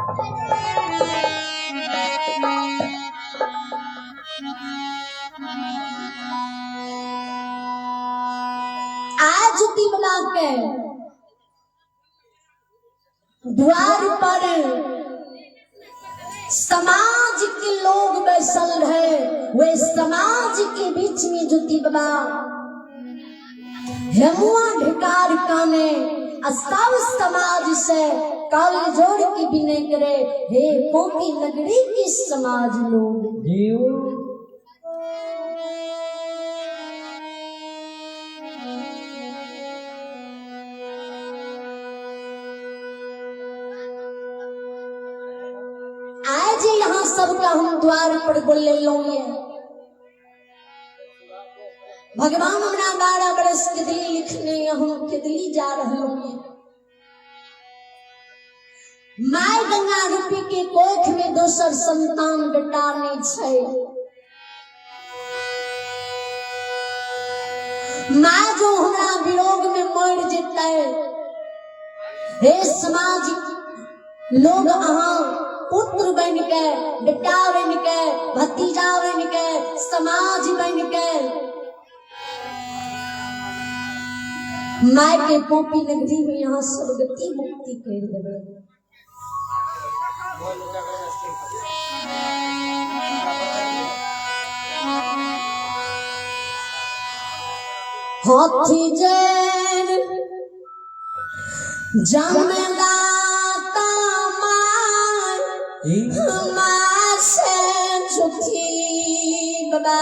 आज ज्योति बाबा के द्वार पर समाज के लोग बैसल रहे, वे समाज के बीच में ज्योति बाबा हेमुआ ढिकार काने आ सब समाज से काल जोड़ के विनय करे, हे पोपी नगरी के समाज लोग। जीव आज यहाँ सबका हम द्वार पर बोले लो ये भगवान हमरा 12 बरस के दिल्ली लिखने हम के दिल्ली जा रहे हैं। My Ganga रूपी के कोख में दोसर संतान बेटा नहीं छै। माँ जो हमरा विरोग में मर जेतै, हे समाज लोग अहाँ पुत्र बन के, बेटा बन के, भतीजा बन के, समाज बन के माय के पोपी नगरी में यहाँ स्वर्गति मुक्ति कर देवे। हाथी जैन जमदाता माय माँ से झूठी बाबा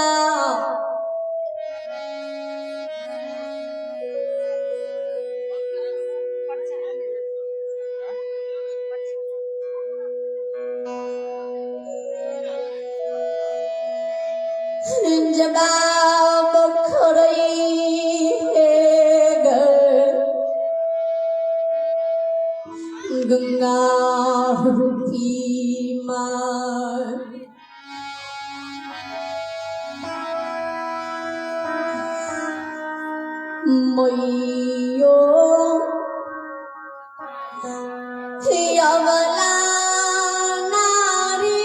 जवाब खरई हे गंगा रूपी माँ मैयो अवला नारी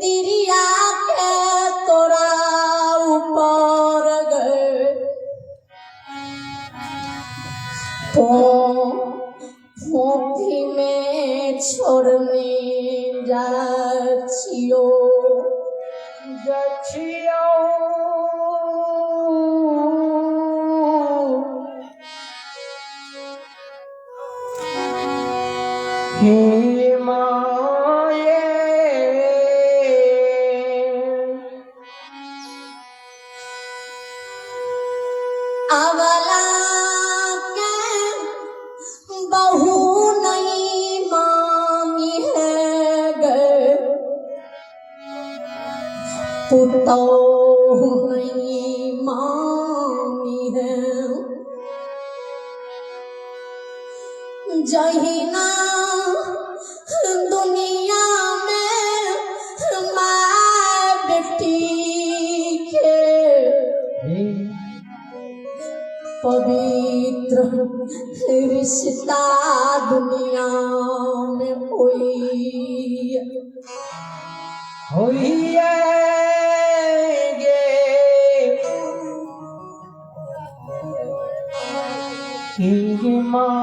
तिरिया के तोरा ऊपर गए पोथी में छोड़ने जाछियो जछियो हे माये अवला के बहु नहीं मांगी है गे, पुतोह नहीं मांगी है। जहिना दुनिया में माँ बेटी के पवित्र रिश्ता दुनिया में होई होई गे माँ।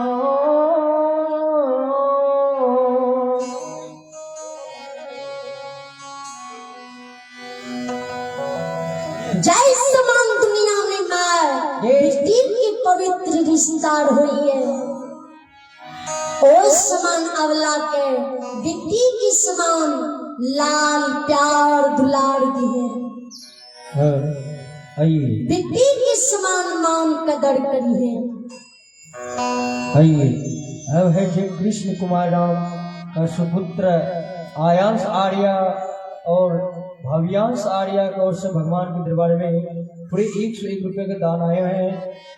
जय समान दुनिया में माँ बेटी के पवित्र रिश्ता होई है, ओ समान अवला के बेटी के समान लाल प्यार दुलार दी है। बेटी के समान मान कदर करी है। आइए अब है श्री कृष्ण कुमार राम का सुपुत्र आयांश आर्या और भव्यांश आर्या की ओर से भगवान के दरबार में पूरे 101 रुपये के दान आए हैं।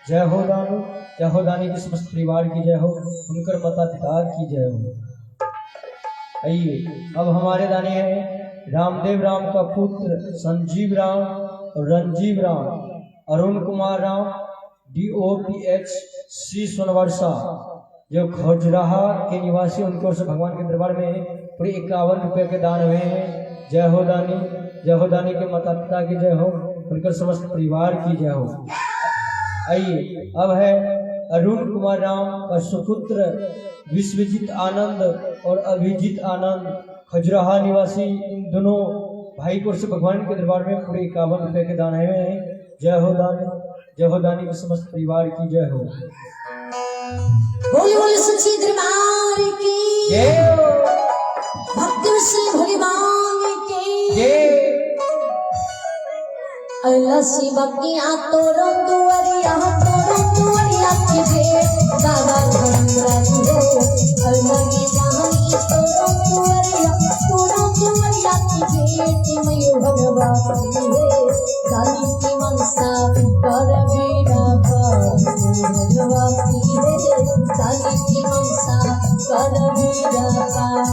जय हो दानु, जय हो दानी के समस्त परिवार की जय हो, उनकर माता पिता की जय हो। आइए अब हमारे दानी हैं रामदेव राम का पुत्र संजीव राम और Ranjeev Ram, Arun Kumar Ram, DOPH C Sonbarsa, जो खजुराहा के निवासी, उनकी ओर से भगवान के दरबार में पूरे 51 रुपये के दान हुए हैं। जय हो दानी, जय हो दानी के माता पिता की जय हो, उनके समस्त परिवार की जय हो। आइए अब है अरुण कुमार राम का सुपुत्र विश्वजीत आनंद और अभिजीत आनंद, खजुराहा निवासी, इन दोनों भाई को ओर से भगवान के दरबार में पूरे 51 रुपये के दान आए हुए हैं। जय हो दानी, जय हो दानी के समस्त परिवार की जय हो। बोली बोली सच्ची दरबार की जय हो, भक्त श्री भगवान की जय। अल्लाह शिवकिया तोरो दुआरिया, तोरो दुआरिया के जे बाबा धर्मराज हो। अल्लाह की जहानी तोरो दुआरिया, तोरो दुआरिया के जे मयू भगवान हे। काली की मनसा कर बीड़ा पार भगवती हे, काली की मनसा कर बीड़ा पार।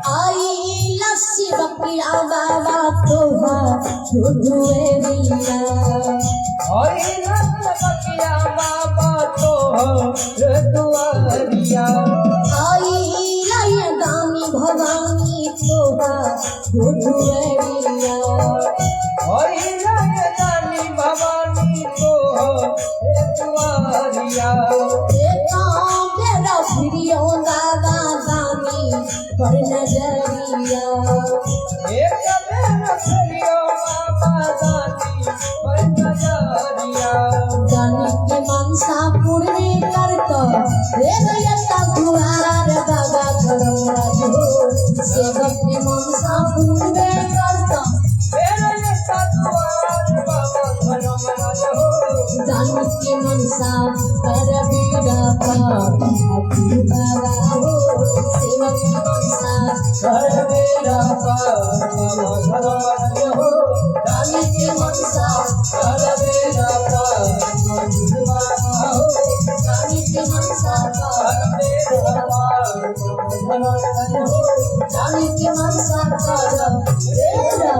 आई लस्सी बकरिया बाबा तोहार छुटुएरिया, हरि रत्न बकिया बाबा तो दुआरिया, आई लय दानी भवानी तोहार छुटुएरिया, हरि दानी भवानी तो दुआरिया। एका बेरा फिरियो दादा दानी पर नजरिया, एक बेर फिरियो बाबा दानी पर नजरिया। दानी के मनसा पूर्णी करतो रे दयता दुआर बाबा धर्मराज हो। सेवक के मनसा पूर्णी करतो मेरे यता दुआर बाबा धर्मराज हो। दानी के मनसा कर बीड़ा पार अभी बाबा हो। सेवक के मनसा कर मेरा पार बाबा धर्मराज हो। दानी के मनसा कर मेरा पार बाबा हो। दानी के मनसा कर मेरा पार बाबा धर्मराज हो। दानी के मनसा कर बीड़ा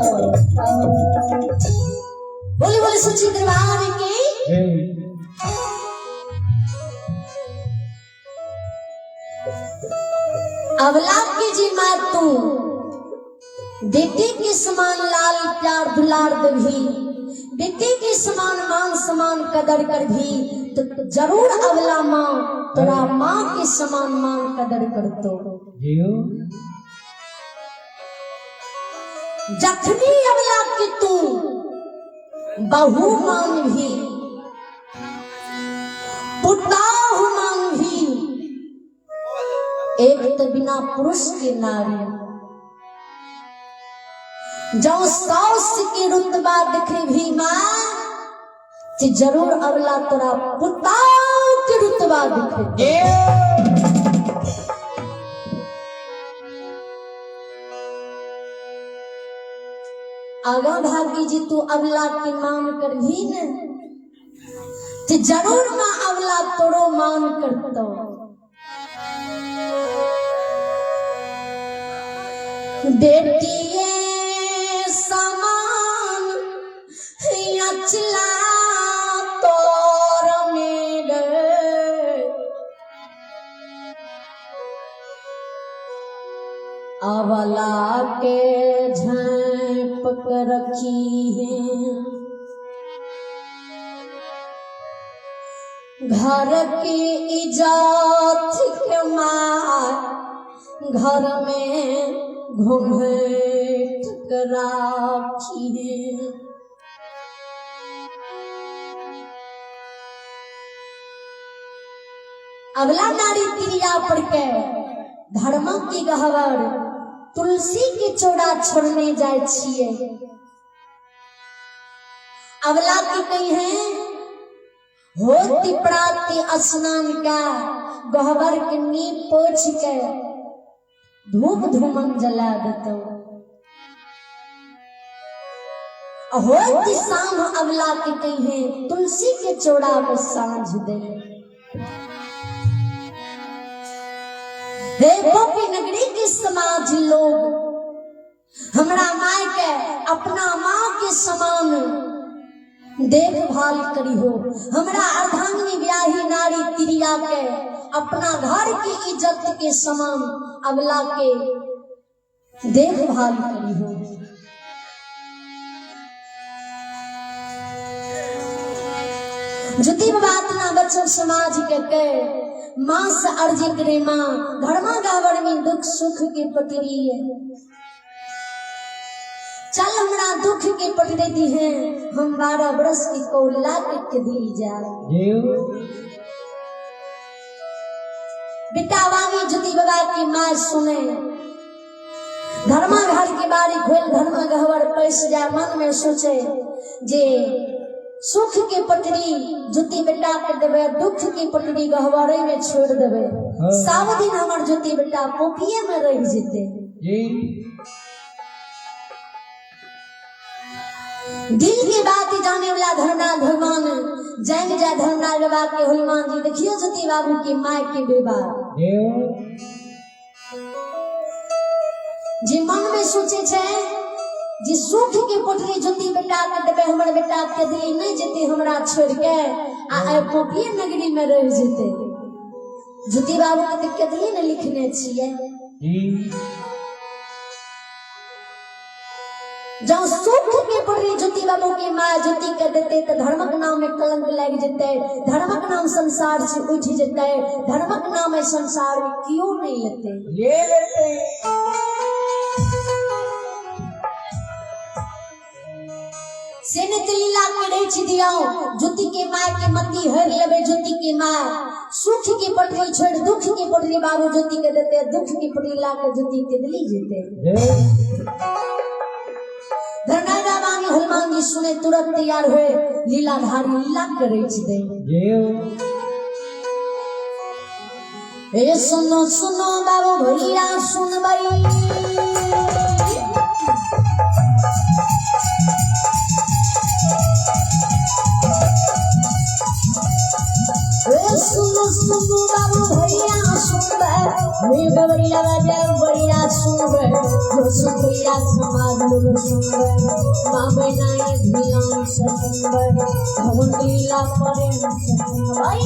पार। बोले बोले सच्ची दरबार के। अवला के जी माँ तू बेटे के समान लाल प्यार दुलार दभी, बेटे के समान मान समान कदर कर भी, तो जरूर अवला माँ तोरा माँ के समान मान कदर कर तो। जियो जखनी अवला के तू बहु मान भी, पुताहु मान भी, एक तो बिना पुरुष के नारी जो साउस के रुतबा दिखे भी माँ, ते जरूर अवला तोरा पुताहु के रुतबा दिखे। आगा भागी जी तू अवला के मान कर भी न, ते जरूर माँ अवला तोरो मान करतो। बेटिए समान अचला तोर मेरे, अवला के झाँप कर रखी है, घर की इजात के मार घर में घूंघट कर राखी है। अगला नारी क्रिया पर के धर्म की गहवर तुलसी के चौड़ा छोड़ने जाए छिए। अगला की कही है होती प्राप्ति स्नान का गहवर के नीप पोछ के धूप धूमन जला देतौ। होत शाम अवला के कहे तुलसी के चौड़ा में साँझ दे। हे गोपी नगरी के समाज लोग, हमरा माय के अपना माँ के समान देखभाल करी हो। हमरा अर्धांगिनी ब्याही नारी तिरिया के अपना घर की इज्जत के समान अबला के देखभाल करी हो। जुती बात ना बच्चों समाज के के माँ से अर्जी करे माँ घरमा गावर में दुख सुख के पटरी है। चल हमरा दुख के पटरी दी है, हम 12 बरस की कौला के दी जा। बेटा वांगी जुती बाबा की माँ सुने धर्मा घर के बारी खोल धर्मा गहवर पैस जा। मन में सोचे जे सुख के पटरी जुती बेटा के देवे, दुख के पटरी गहवरे में छोड़ देवे। सब दिन हमर जुती बेटा पोखिए में रह जेते। दिल के बात जाने वाला धर्मराज भगवान जान जा धर्मराज बाबा के हनुमान जी देखियो ज्योति बाबू की माय के व्यवहार। जे मन में सोचे छे जे सुख के पटरी ज्योति बेटा के देबे, हमर बेटा के दिल नहीं जेते हमरा छोड़ के आ ए पोखिए नगरी में रह जेते। ज्योति बाबू के त केदली ने लिखने छिए। जब सुख के पटरी ज्योति बाबू के माँ ज्योति के देते तो धर्मक नाम में कलंक लग जेते, धर्मक नाम संसार से उठ जेते, धर्मक नाम है संसार में क्यों नहीं लेते? ले लेते। सेनित लीला के रच दियाओ ज्योति के माँ के मती हर लेबे। ज्योति के माँ सुख के पटरी छोड़ दुख के पटरी बाबू ज्योति के देते, दुख के पटरी ला के ज्योति के दिली जेते। धर्मराजा बानी हनुमान जी सुने तुरंत तैयार हुए लीलाधारी लीला करे दे। ए सुनो सुनो बाबू भैया सुनबई, ए सुनो सुनो बाबू भैया सुनबै, हे बबैया बाजा भैया सुनबै, हो सुनैया समाज लोग सुनबै, बाबे नाय धियान से सुनबै, भवन लीला प्रेम से सुनबै।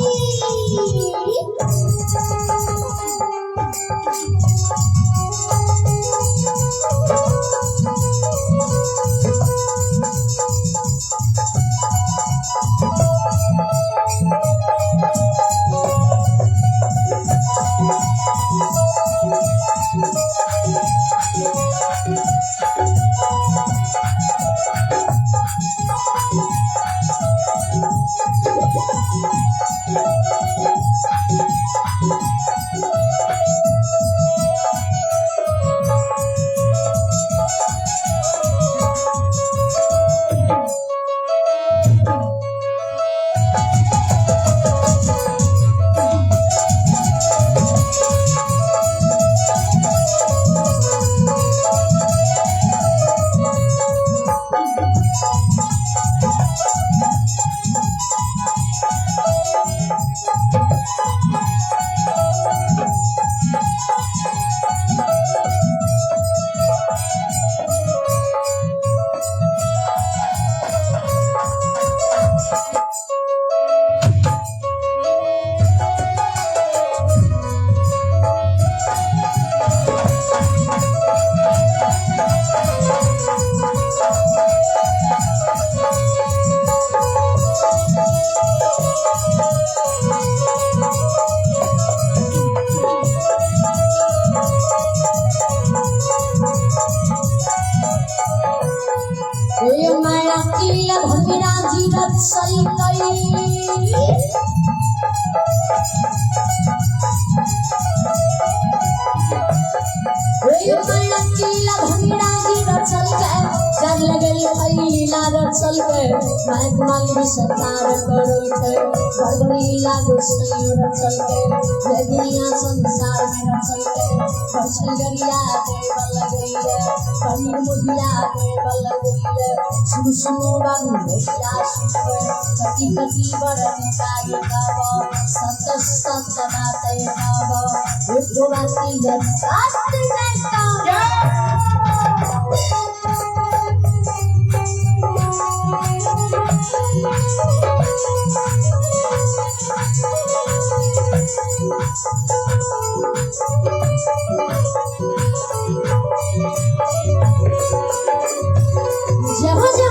माया किला भंगरा जीरत सलकई, माया किला भंगरा जीरत सलकई, कर लगल लीला। रचलकै, मायक माली सरकार करैत, बड़ लीला गोसाई रचलकै, जे दुनिया संसार में रचलकै, बरछल गरिया देव लगैया, पनीर मुदिया देव लगैया, सुन सुनो बाबू भैया सुनबै, कति कति बड़ निताई गाब, सत सत बात गाब, एको बाती सात नहीं जय जय।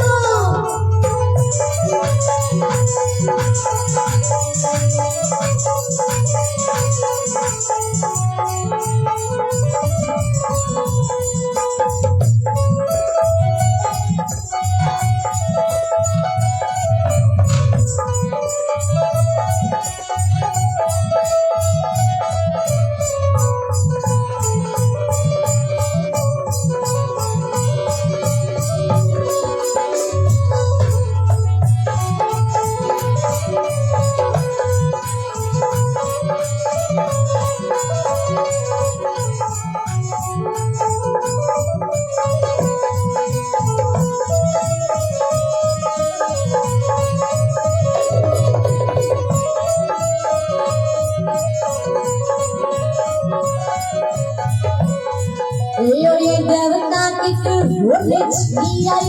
यो देवता की होले छियै,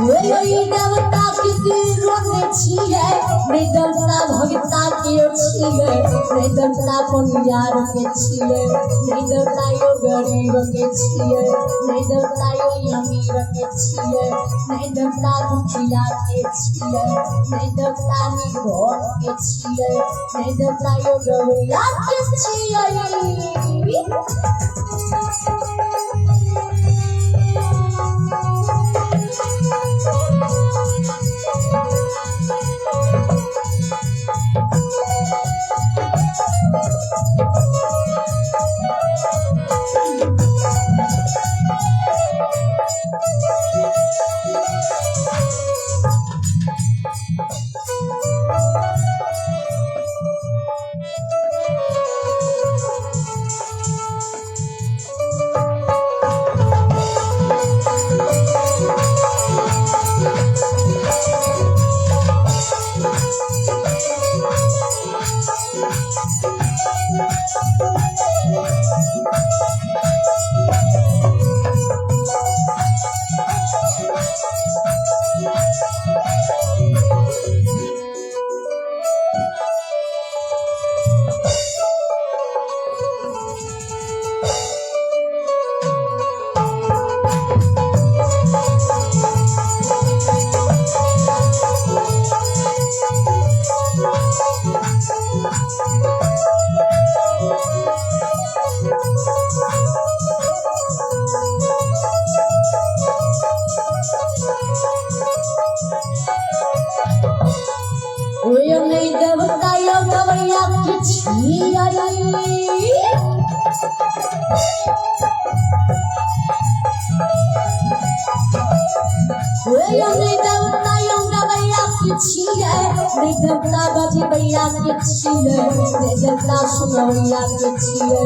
यो देवता की रोने छियै, देवता भगता के छियै, देवता पुनियार के छियै, देवता यो गरीब के छियै, देवता यो अमीर के छियै, देवता दुखिया के छियै, देवता निर्धन के छियै, देवता यो गवैया के छियै। देवता यो गवैया के छियै, देवता यो गवैया के छियै, देवता बजबैया के छियै, देवता सुनबैया के छियै,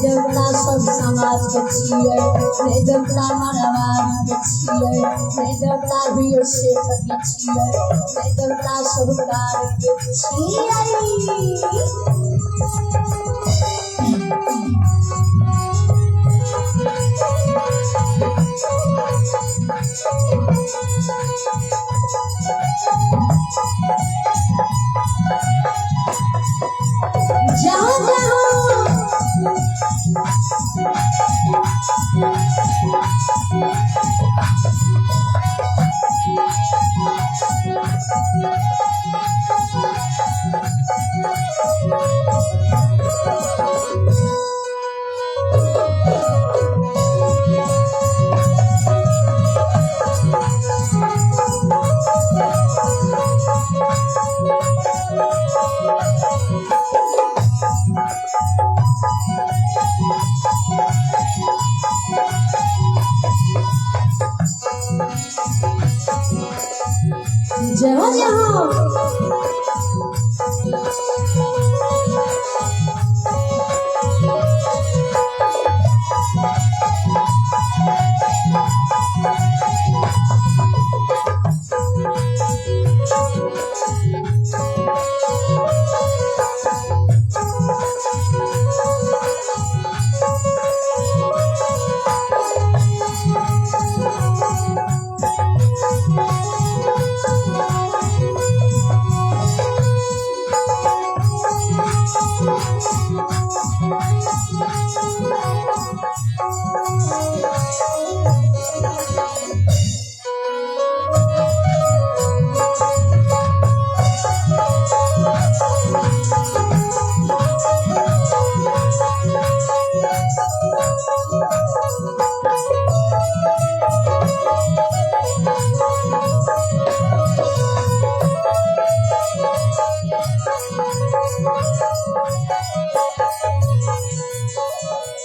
देवता सब समाज के छियै, देवता मरवाड़ी के छियै, देवता भी सेठ के छियै, देवता साहूकार के छियै। जाओ जाओ।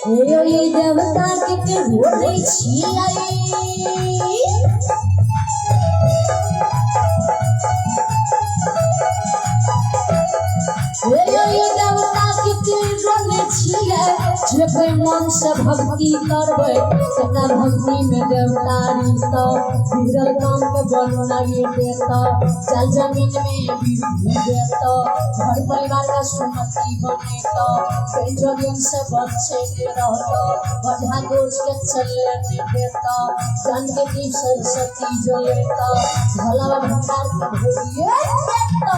ओहि देवता के केहू नहि छियै। ओहि देवता के केहू नहि छियै, जेबै मन से भक्ति करबै तकरा भक्ति में देवता रिश्ता बिगड़ल काम के बनाइए देता, जल जमीन में वृद्धि देता, घर परिवार का सुमति बनेता, बेजोगियन से बचे के रहता, बधा दोष के चलने नहीं देता, ज्ञान के दीप सरस्वती जलेता, भला भंडार के भरिए देता।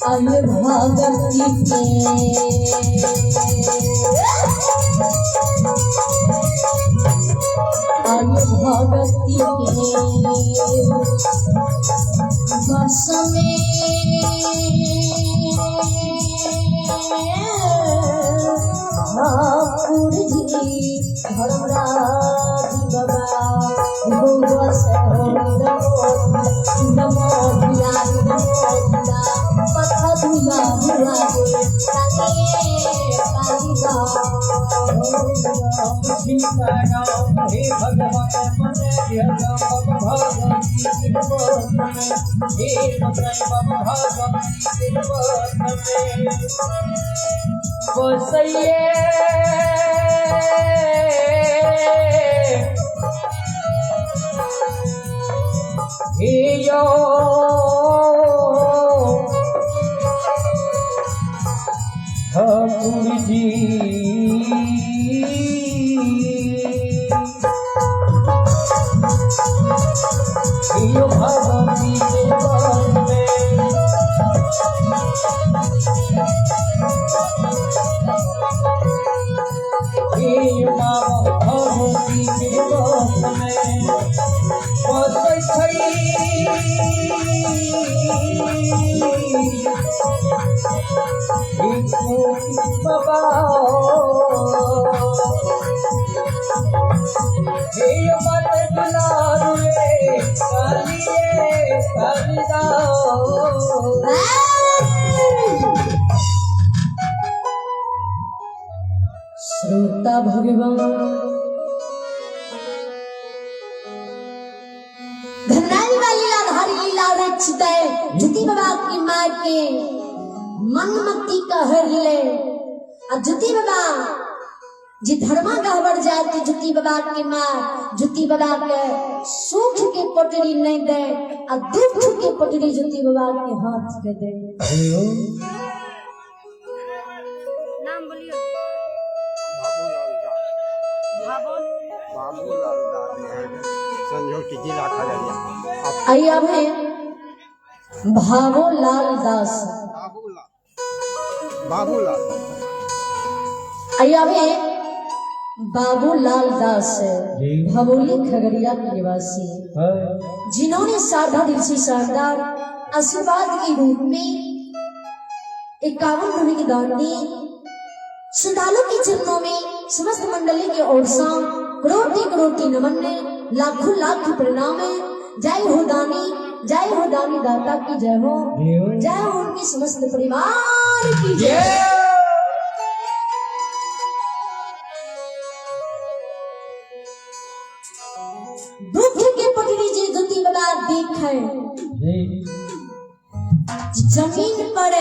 आइए भगवती के आइए भगवती के बस में ठाकुर जी धर्मराज बाबा हो बस हो नमो नमो धिया नमो धिया पथ धुला हुआ गे कालिए कालिया। सीताराम हे भगवान मन भगवती हे बाबा भगवती बसैये हे यो ठाकुर जी यो भगवती के बस में हे बाबा भगवती के बस में बसै छै बाबा हे मत दुलारुए कालिए कालिदाओ। श्रोता भगवान घबराई वाली लीलाधारी लीला रचित ज्योति बाबा की माँ के मनमती का हर ले आ ज्योति बाबा जी धर्मा गहबर जाए ज्योति बाबा के माँ ज्योति बाबा के सुख के पटरी नहीं दे आ दुख के पटरी ज्योति बाबा के हाथ के दे। नाम बोलिए। बाबूलाल दास। बाबूलाल दास संजोटी जिला खगड़िया। आइए अब है भावो लाल दास। बाबूलाल बाबूलाल। आइए अब है बाबूलाल दास जी। भबोली खगड़िया के निवासी, जिन्होंने शारदा दिल से शानदार आशीर्वाद के रूप में 51 रुपए की दान दी। श्रद्धालु के चरणों में समस्त मंडली के ओर से करोटी करोटी नमन, लाखों लाख प्रणाम। जय हो दानी, जय हो दानी दाता की जय हो, जय हो उनके समस्त परिवार की जय। दुख के पटरी जे दुती बाबा देखे जमीन पर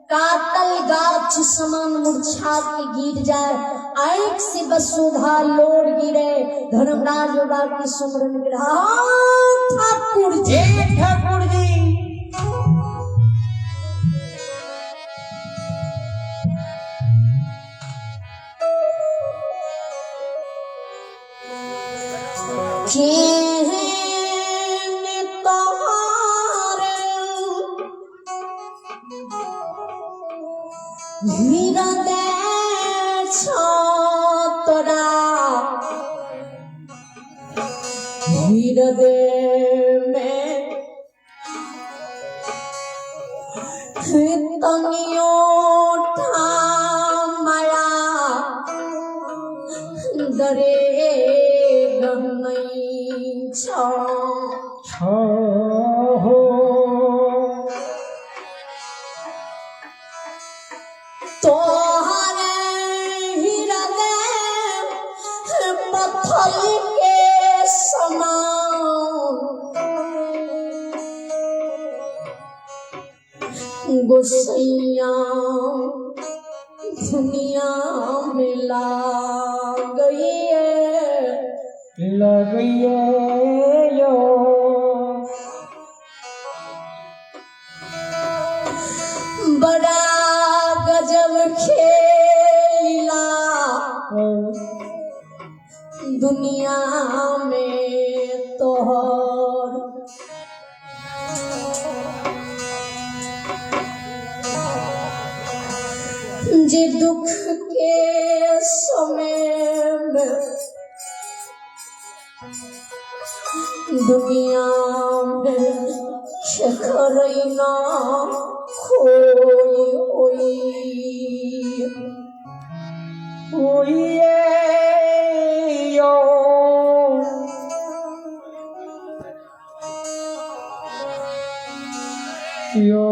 कातल गाछ समान मूर्छा के गिर जाए, आंख से बसुधा लोड गिरे, धर्मराज बाबा की सुमरन ग्रह ठाकुर जी। ठाकुर जी। केहन तोहार हृदय छतरा, हृदय में तनियो माया दरे गहनई छ। हो तोहर हृदय पत्थर के समान गोसैया दुनिया में ला गई है, लगिए यो। बड़ा गजब खेला दुनिया में तोहर, जे दुख के समय में दुनिया में ना खोई होई होइए यो। यो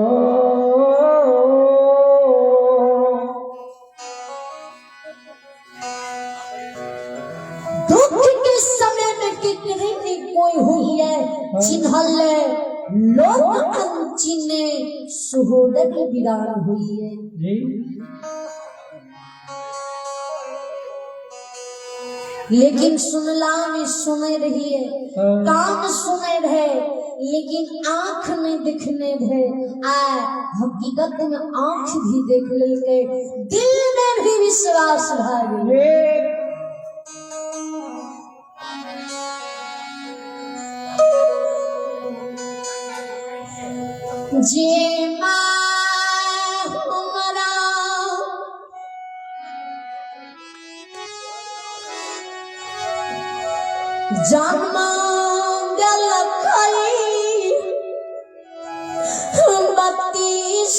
दुख के समय में केकरे ने कोई हुई है चिन्हल लोग अनचिने सुहोदर विरान हुई है जी। लेकिन सुनला में सुने रही है, कान सुने रहे लेकिन आंख नहीं दिखने रहे। आ हकीकत में आंख भी देख लेलके, दिल में भी विश्वास भा गेल। जे माँ हमरा जन्म देलकै 32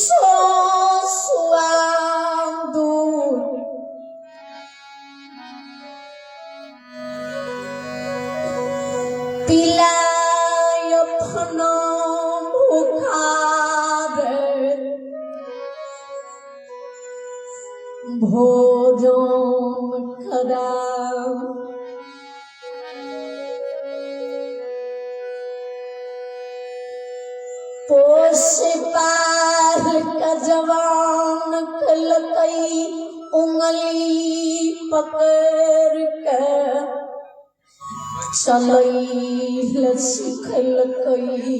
सुआ दूध पिलाय अपना भूखार भोजन करा, पोष पाल का जवान कलकई उंगली पकड़ के चलैल सिखलकई।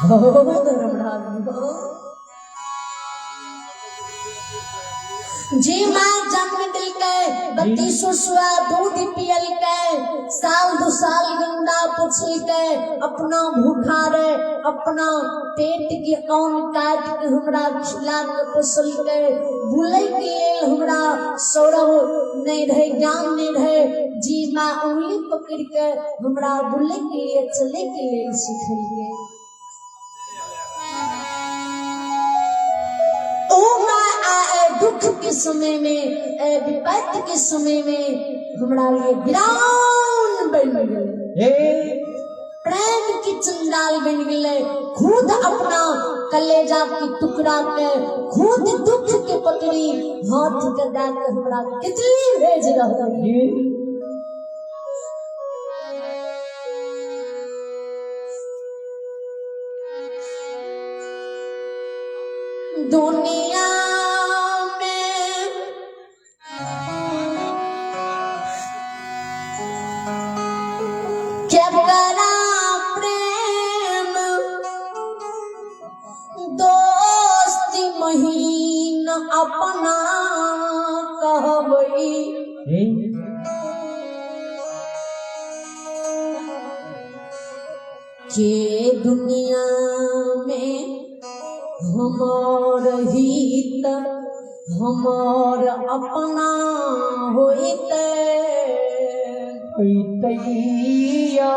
हो धर्मराज हो। जे माँ जन्म देलकै, 32 सुआ दूध पियलकै, साल दू साल गंगा पुछलकै, अपना भूखा रे अपना पेट के अन्न काट के हमरा खिला के पोसलकै। बुलै के लेल हमरा सौरभ नहीं रहे, ज्ञान नहीं रहे, जी माँ उंगली पकड़ के हमरा बुलै के लिए चले के लेल सिखेलकै। ओ माँ आ दुख के समय में, ए विपत्ति के समय में हमरा लिए वीरान बन गेलै, प्रेम की चंडाल बन गेलै। खुद अपना कलेजा की टुकड़ा के खुद दुख के पकड़ी हाथ के दे के हमरा कितनी भेज रहल। दुनिया में केकरा प्रेम दोस्त महीन अपना कहबै, के दुनिया में हमार हित हमार अपना होइते। होइतैया।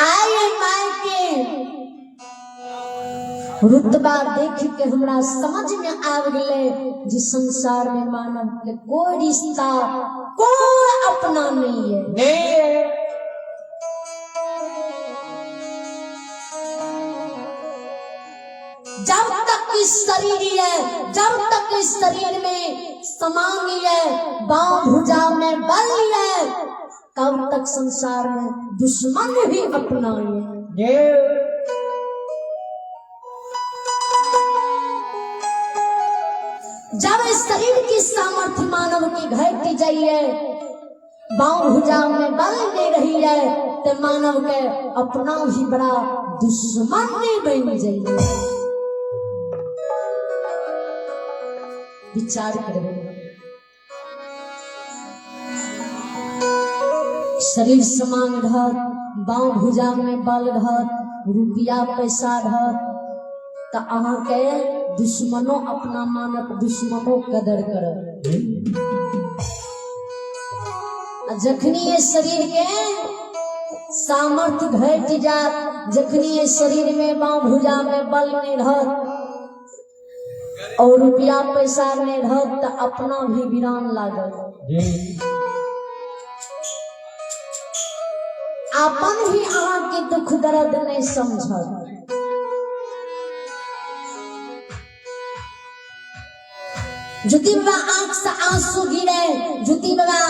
आय माय के रुतबा देख के हमरा समझ में आबि गेलै जे संसार में मानव के कोई रिश्ता कोई अपना नहीं है। नहीं है। जब तक इस शरीर है, जब तक इस शरीर में समांग है, बाँ भुजा में बल है, तब तक संसार में दुश्मन भी अपना है। ये जब इस शरीर की सामर्थ्य मानव की घट जाइए, बाँ भुजा में बल नहीं रही है, तो मानव के अपना ही बड़ा दुश्मन नहीं बन जाइए। विचार करो, शरीर समान रहत, बाँ भुजा में बल रहत, रुपया पैसा रहत, तो अहाँके दुश्मनो अपना मानत, दुश्मनो कदर करत। आ जखनी ये शरीर के सामर्थ्य घटि जात, जखनी ये शरीर में बाँ भुजा में बल नहीं रहत और रुपया पैसा नहीं रहत, तो अपना भी वीरान लागत, अपन भी अहाँके दुख दर्द नहीं समझत। ज्योति बाबा आंख से आंसू गिरे, ज्योति बाबा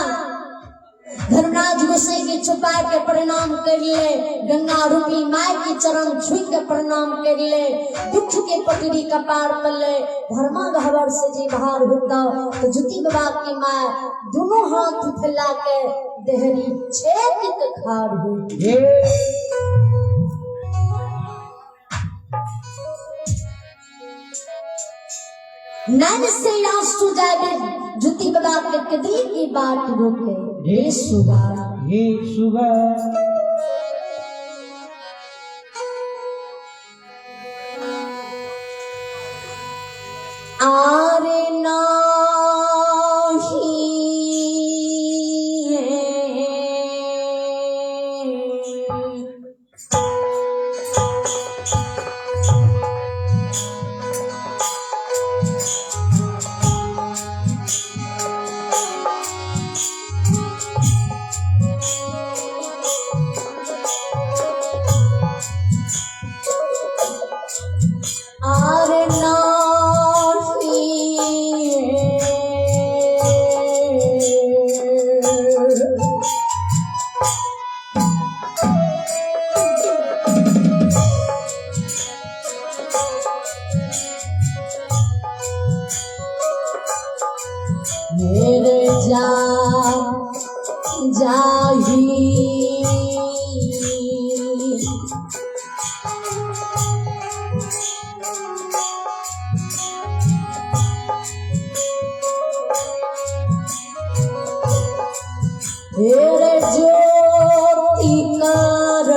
धर्मराज गोसाई के छुपा के प्रणाम कर ले, गंगा रूपी माय के चरण छू के प्रणाम कर ले, दुख के पटरी कपार पर ले, धर्मा गहवर से जी बाहर होता तो ज्योति बाबा की माय दोनों हाथ फैला के देहरी छेक के खार हुई। नैन से आंसू जावे ज्योति बाबा के कदली की बात रोके ये सुबह, ये सुबह। आरे नाही आर नाही मेरे जा जाही। हेरे ज्योति कर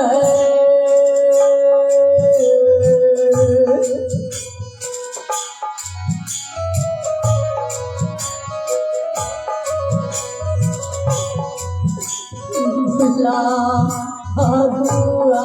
दुला।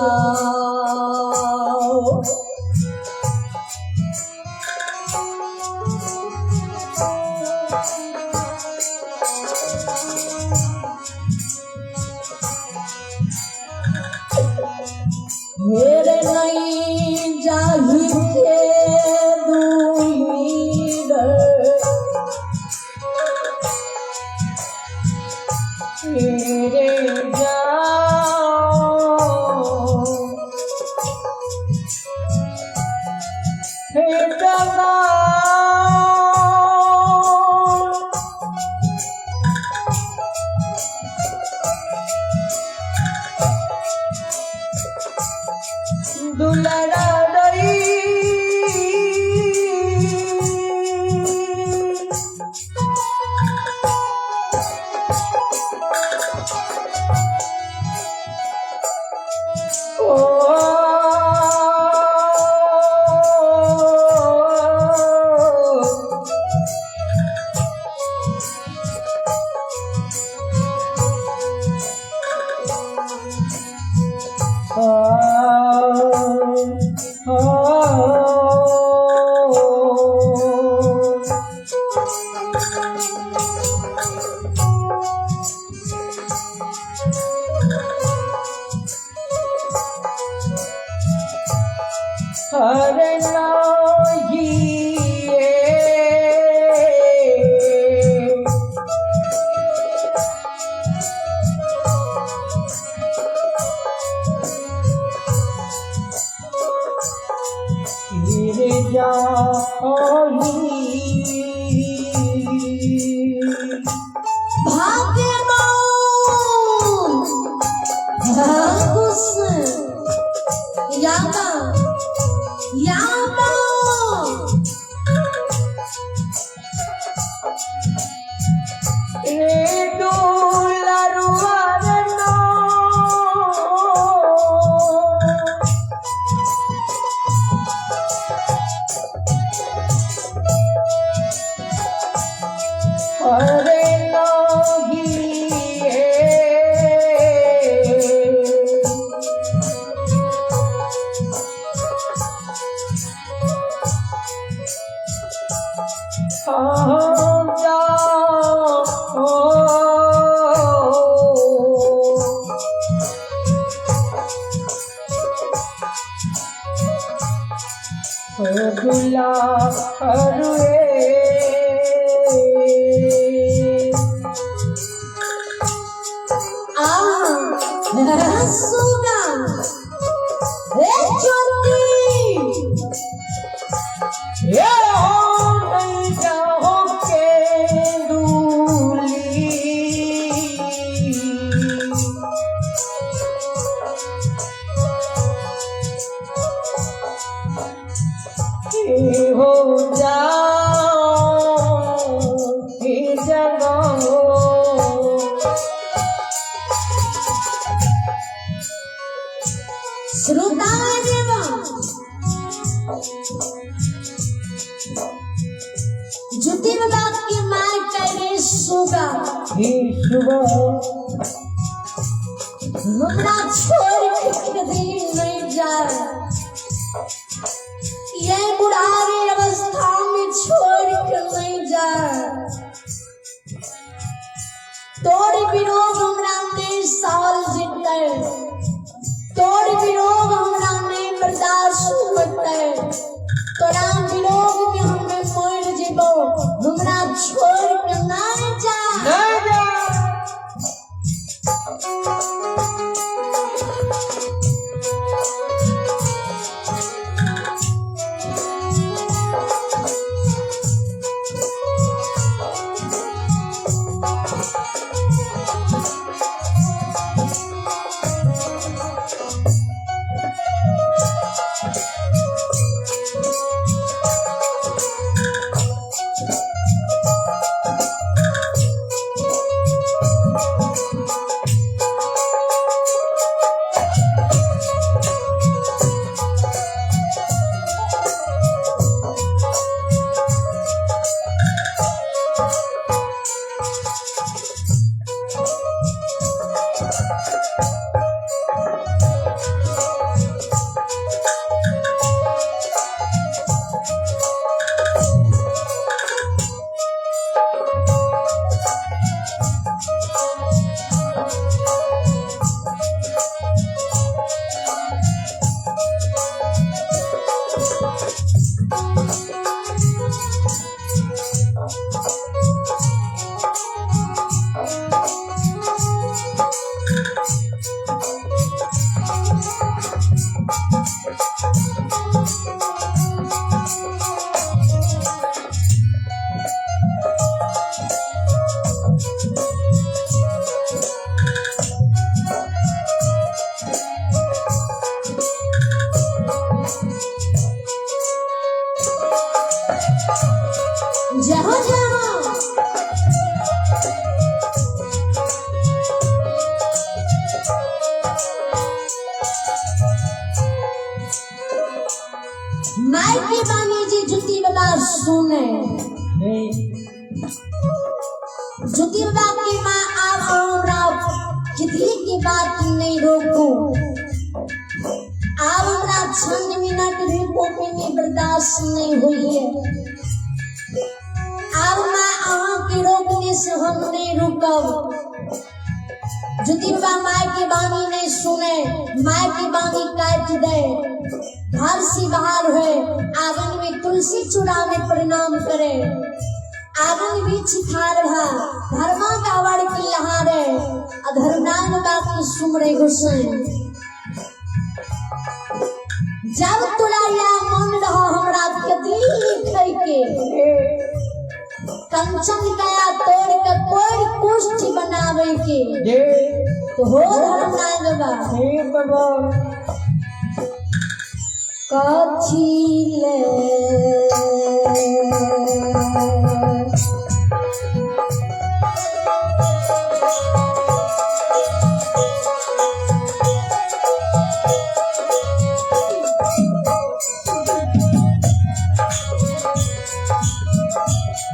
हेरे नहीं जाही के दूर तेरे जाओ हे जगाओ दुलरा दई। ओ हर नाही। तेरे जाही भाग्यवान अंकुश यामा यामा रे डोलरुआ नो। अरे नाही। दुला हरुए। आ सुना हे ज्योति। ये हो नहीं जाओ के दूली। ये हो जाओ ये जगाओ। श्रोता देवा ज्योति बाबा की माँ करे सुगा हे सुबह हमरा छोड़ के कभी नहीं जाए, ये बुढ़ारी अवस्था में छोड़ के नहीं जाए। तोर विरोध हमरा नहीं साल जीते, तोर विरोध हमरा नहीं बर्दाश्त होते, तोरा विरोध में हमें मर जीबो, हमरा छोड़ के नहीं जा। नहीं जा। ज्योति बाबा की माँ आब हमरा कितली की बात नहीं रोकू। आब हमरा छंद मिनट भी कोपिनी बर्दाश्त नहीं हुई है। आब माँ अहाँ के रोकने से हम नहीं रुकब। ज्योति बाबा माय के बानी नहीं सुने, माय के बानी काट दे, घर से बाहर हुए आंगन में तुलसी चूड़ा में प्रणाम करे। आंगन बीच थार भा धर्मा गावड़ की लहारे अधर्मनान बाकी सुमरे गुस्सैन। जब तोरा या मन रहा हमरा कतली लिखे के कंचन कया तोड़ के कोई कुष्ठ बनावे के तो हो धर्मनाथ बा हे भगवान कथी ले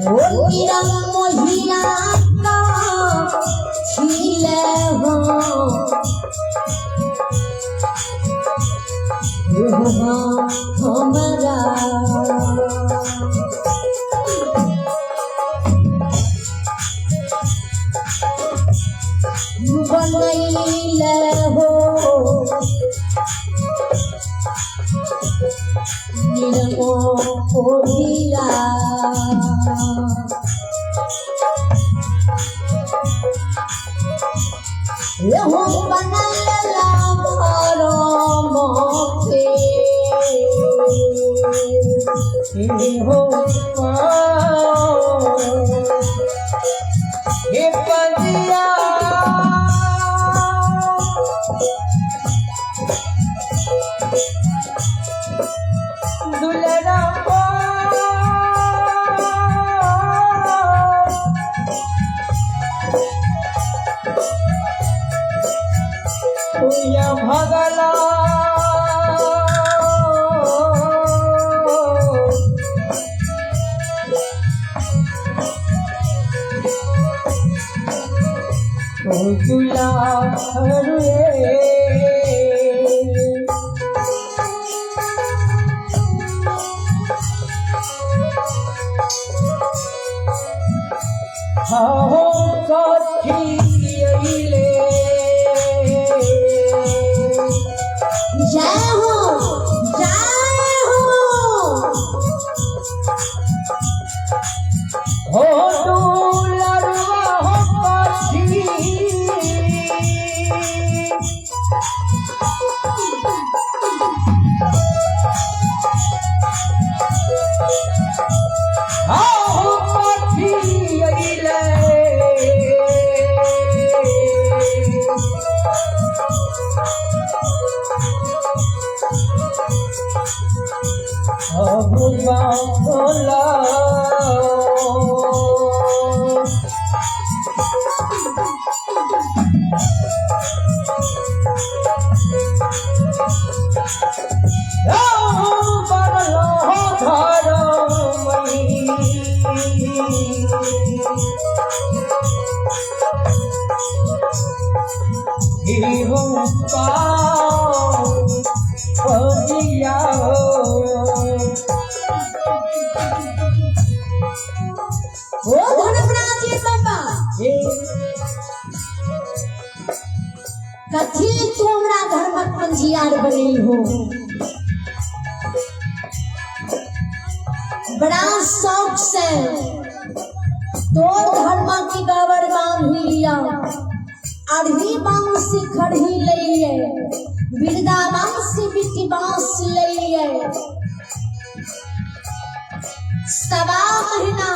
ओ किरण मोहिया का खिले हो हमरा बनैले हो निरमोहिया। एहो बनल धरम के हो हे पदिया दुलरा भैया भगला रे। हो कथी अइले जय हो जय हो हो दुलरवा हो कथी हो कथी अइले अबुआ हो धर्मराज बाबा कथी तू हमरा धर्मक पंजियार बनेल हो। बड़ा शौक से तोर धर्म की गावर बांध लिया, अरही बांस से खड़ही ले लिए, बिरदा बांस से बिट्टी बांस ले लिए। सवा महीना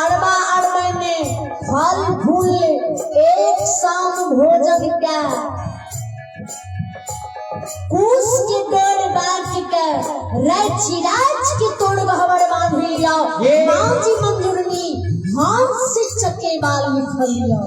अरबा अरबे में फल फूल एक शाम भोजन का कुश के डोर बाट के रच राच के तोड़ गहवर बांध लिया। माँ जी मंजूरनी हाथ से चके बाल लिखल लिया।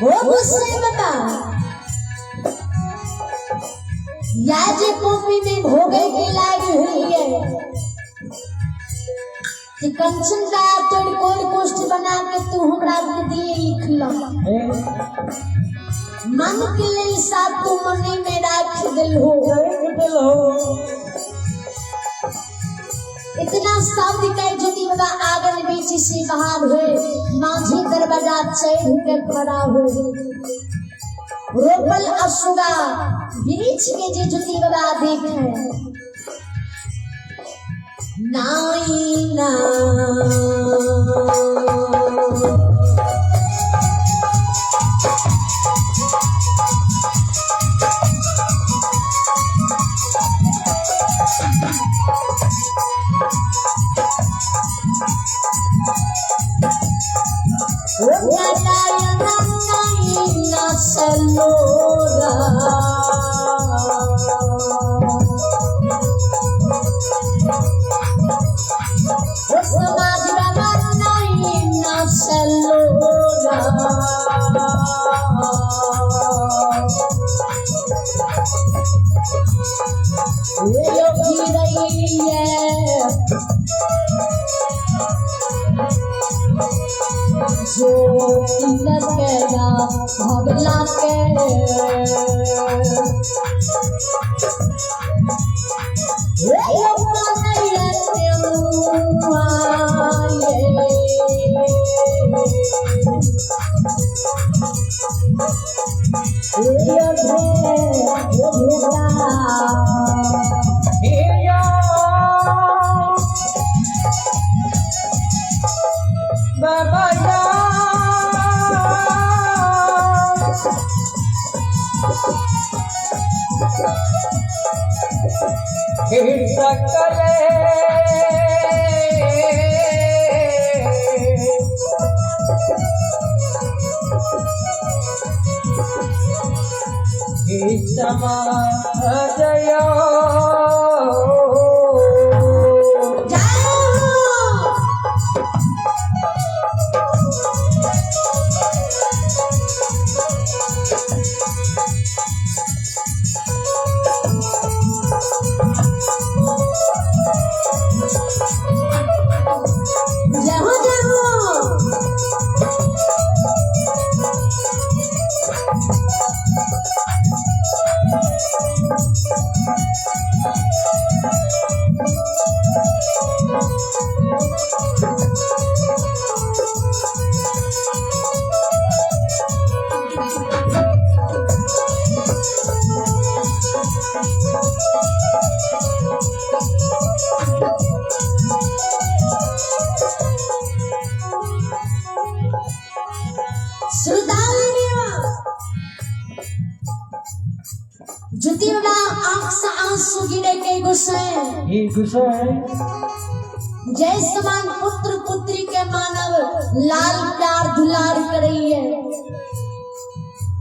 वो गुस्से बता या जे कॉपी में भोगे के लाग हुई है कि कंचन का तोड़ कोर कोष्ठ बना के तू हमरा के दिए लिख लो। मन के लिए साथ तू मने में राख दिल हो। इतना शब्द कह ज्योति बाबा आंगन बीच से बाहर हुए, माझी दरवाजा चढ़ के खड़ा हुए। रोपल असुगा वृक्ष के जे ज्योति बाबा देखे नाई ना जय समान पुत्र पुत्री के मानव लाल प्यार दुलार करैये,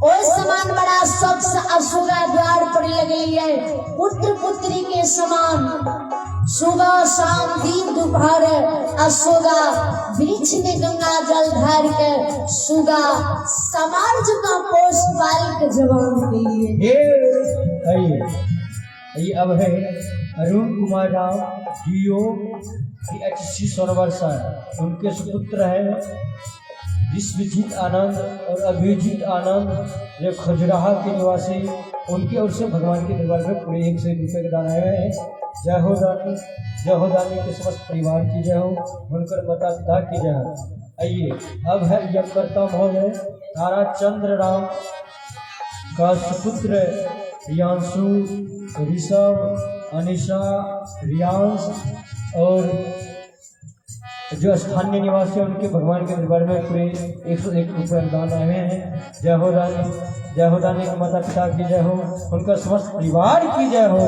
ओ समान बड़ा शख्स असुरा द्वार पर लगलिए। पुत्र पुत्री के समान सुबह शाम दिन दोपहर असुगा वृक्ष में गंगा जल धार के सुगा समाज का पोष पाल के जवान के लिए। ये अब है Arun Kumar Rao DO PHC Sonbarsa, उनके सुपुत्र हैं विश्वजीत आनंद और अभिजीत आनंद जो खजुराहा के निवासी, उनके ओर से भगवान के दरबार में पूरे 101 रुपये के दान आए हैं। जय हो दानी, जय हो दानी के समस्त परिवार की जय हो, उनकर माता पिता की जय हो। आइए अब है यमकर्ता महोदय तारा चंद्र राम का सुपुत्र रियांशु, ऋषभ, अनिशा, रियांश और जो स्थानीय निवासी हैं उनके भगवान के दरबार में पूरे 101 रुपये दान आए हैं। जय हो दानी, जय हो दानी के माता पिता की जय हो, उनका समस्त परिवार की जय हो।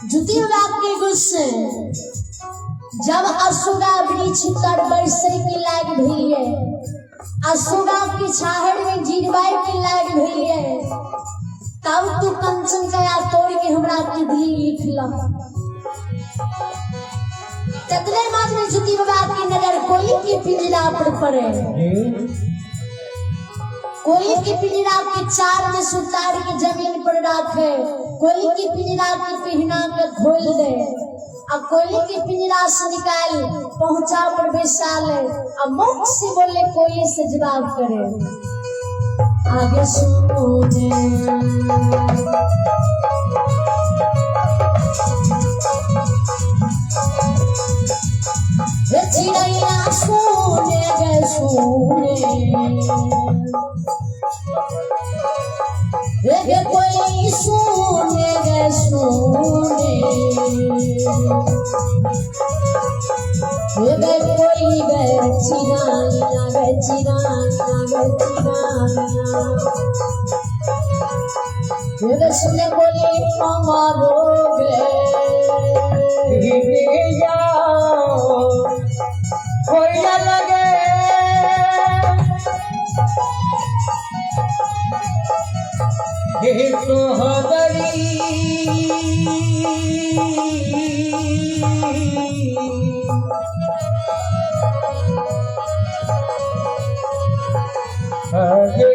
जुती के गुस्से जब असुगा वृक्ष तर बैसे के लाग भेलिए, असुगा के छाहर में जीरवाई के लाग भेलिए, तब तू कंचन कया तोड़ के हमरा के दी लिखल। ततने मात्र में जुती बाबा की नजर कोई के पिंजरा पर पड़े, कोई के पिंजरा के चार में सुतार के जमीन पर रखे, कोई के पिंजरा के पिहना के खोल दे, आ कोई के पिंजरा से निकाल पहुंचा पर बैसा ले, आ मुख से बोले कोई से जवाब करे। आगे सुने चिड़ैया सुने गे सुने, गे कोई सुने गे सुने, गे कोई गे चिड़ैया गे चिड़ैया गे चिड़ैया, गे सुने कोई हमारो गे लगे सोहबरी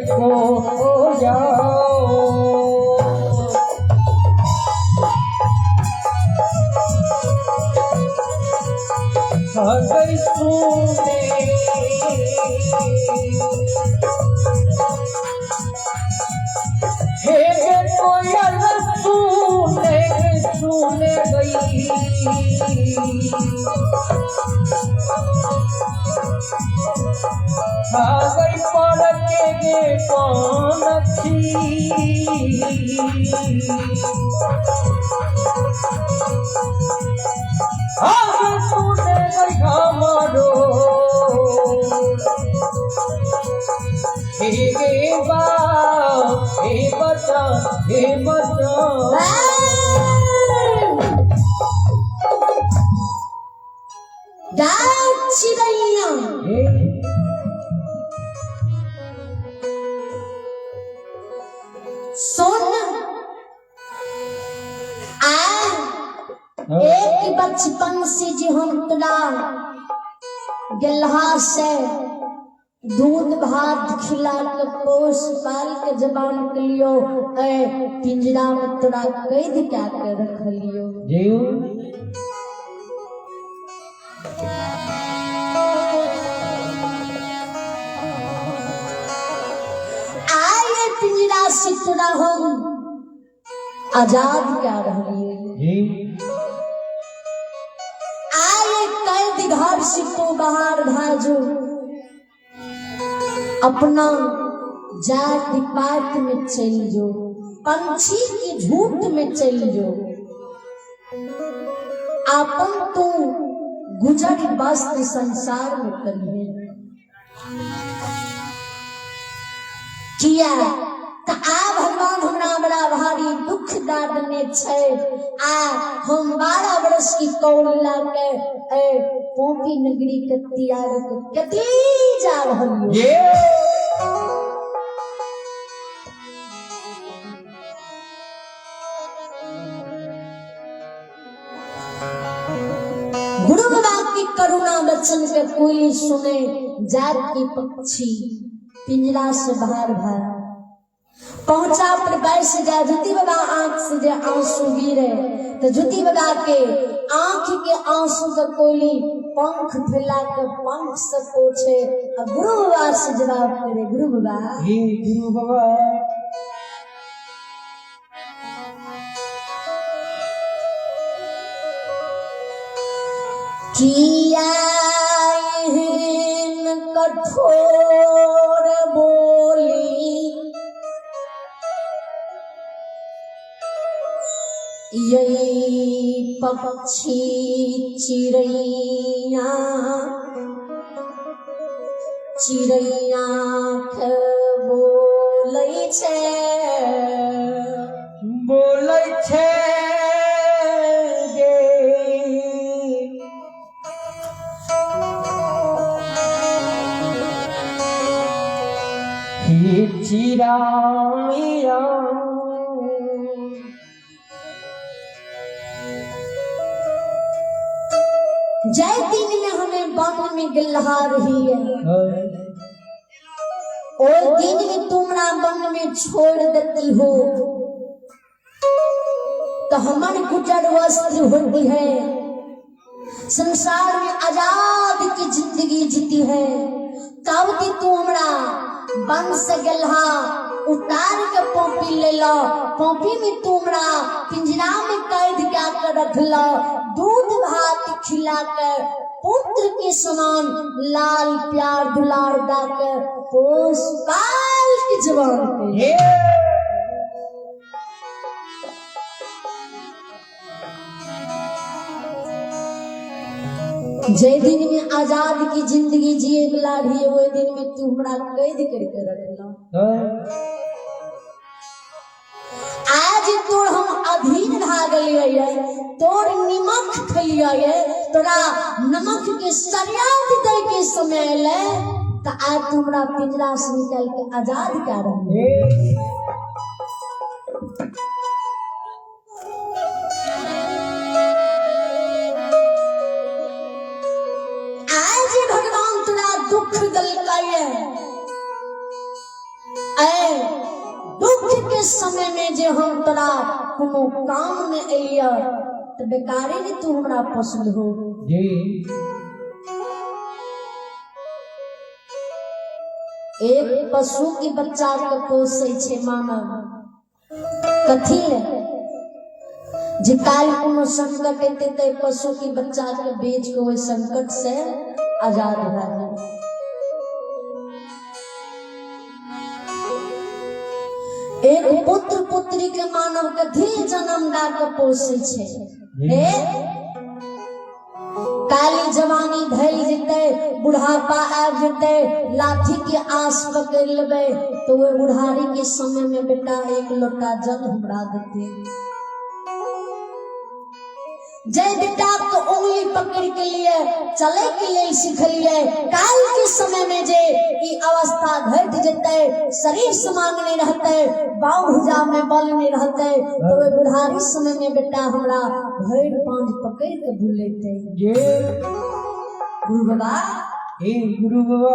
को जाओ हर सुने हे कोयल सुने सुने गई, आ गई पर के गे पनछी, आगे सुने गई हमारो हे गे बा, हे बचा, हे बचा। चिड़ैया सुन, आ एक बचपन से जो हम तोरा गल्हा से दूध भात खिला के पोस पाल के जबान के लियो, ए पिंजरा में तोरा कैद क्या के रख लियो। आए पिंजरा से तोरा हम आजाद क्या रहिए, आए कैद घर से तू बाहर भाजो, अपना जाति पात में चल जो, पंछी की झूठ में चल जो, आपन तू गुजर बस्त संसार में करिए। किया तो आ भगवान हमरा बड़ा भारी दुख दऽ देने छै। आ हम 12 वर्ष की कौड़ी ला के ए पोपी नगरी के त्याग के कति जा रहल ये। गुरु बाबा की करुणा वचन के कोई सुने, जात की पक्षी पिंजरा से बाहर भाग पहुंचा पर बैस जाए। जुती बाबा आंख से जे आंसू गिरे तो जुती बाबा के आंख के आंसू के कोयली पंख फैला के पंख से पोछे आ गुरु बाबा से जवाब करे, गुरु बाबा हे गुरु बाबा, किया एहन कठोर बोली यही पक्षी चिड़ैया चिड़ैया के बोलै छै, बोलै छै गे। हे चिड़ैया, जय दिन में हमें वन में गिल्हा रही है और दिन में तुमरा वन में छोड़ देती हो तो हमर गुजर वस्त्र होती है, संसार में आजाद की जिंदगी जीती है। तब दी तू हमरा वन से गल्हा उतार के पॉपी ले लो, पॉपी में तू हमरा पिंजरा में कैद क्या कर रख लो, दूध भात खिला कर पुत्र के समान लाल प्यार दुलार दाकर पोस पाल के जवान के। ये। जे दिन में आजाद की जिंदगी जिए वाला रही वही दिन में तू हमरा कैद करके रखला। आज तोर हम अधीन भा गेलियै, तोर निमक खेलियै, तोरा नमक के सरियात दै के समय एलै तऽ आज तू हमरा पिंजरा से निकाल के आजाद कए रहल। आज भगवान तोरा दुख देलकै, ऐ दुख के समय में जे हम तोरा कोनो काम में एलियै तऽ बेकारे ने तू हमरा पसंद हो। जी। एक पशु के बच्चा के पोसै छै मानव, कथी ले? जे काल्हि कोनो संकट एतै तऽ पशु के बच्चा के बेच के ओहि संकट से आजाद भए जाए। एक पुत्र पुत्री के मानव कथी जन्म दऽ के पोसै छै? हे काली जवानी ढलि जेतै, बुढ़ापा आबि जेतै, लाठी के आस पकड़ि लेबै तऽ ओहि बुढ़ारी के समय में बेटा एक लोटा जल हमरा देतै। जय बेटा के उंगली पकड़ के लिए चले के लिए सिखलिए, काल के समय में जे ई अवस्था घट जेतै, शरीर समांग नहीं रहतै, बाहु भुजा में बल नहीं रहतै, तो ओहि बुढ़ारी समय में बेटा हमरा भरि पाँज पकड़ के बुलेतै। ये। गुरु बाबा, हे गुरु बाबा,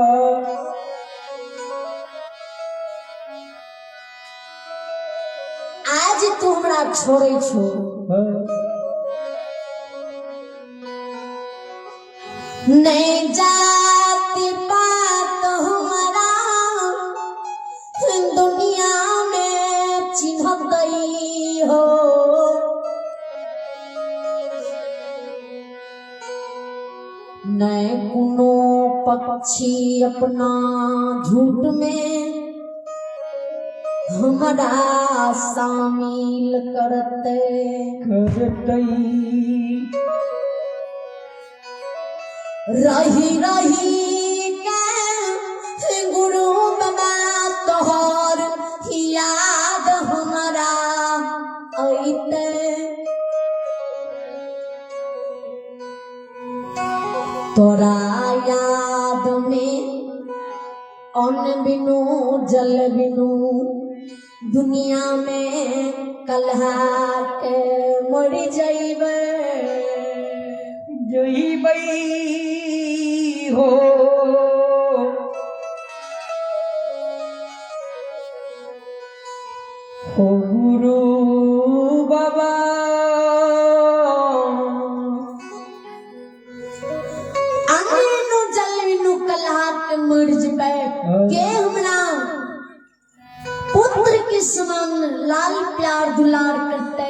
आज तू हमरा छोड़ै छो। नहीं जाति पात हमारा दुनिया में चिन्हतई हो, नहीं कोनो पक्षी अपना झूठ में हमरा शामिल करते करतई। रही रही के गुरु बाबा तोहर याद हमरा अन्न बिनु जल बिनु दुनिया में कलहा के मर जइबै। जइबै हो। ओ गुरु बाबा, अन्न बिनु जल बिनु कलहा के मर जइबै, के हमरा पुत्र के समान लाल प्यार दुलार करते,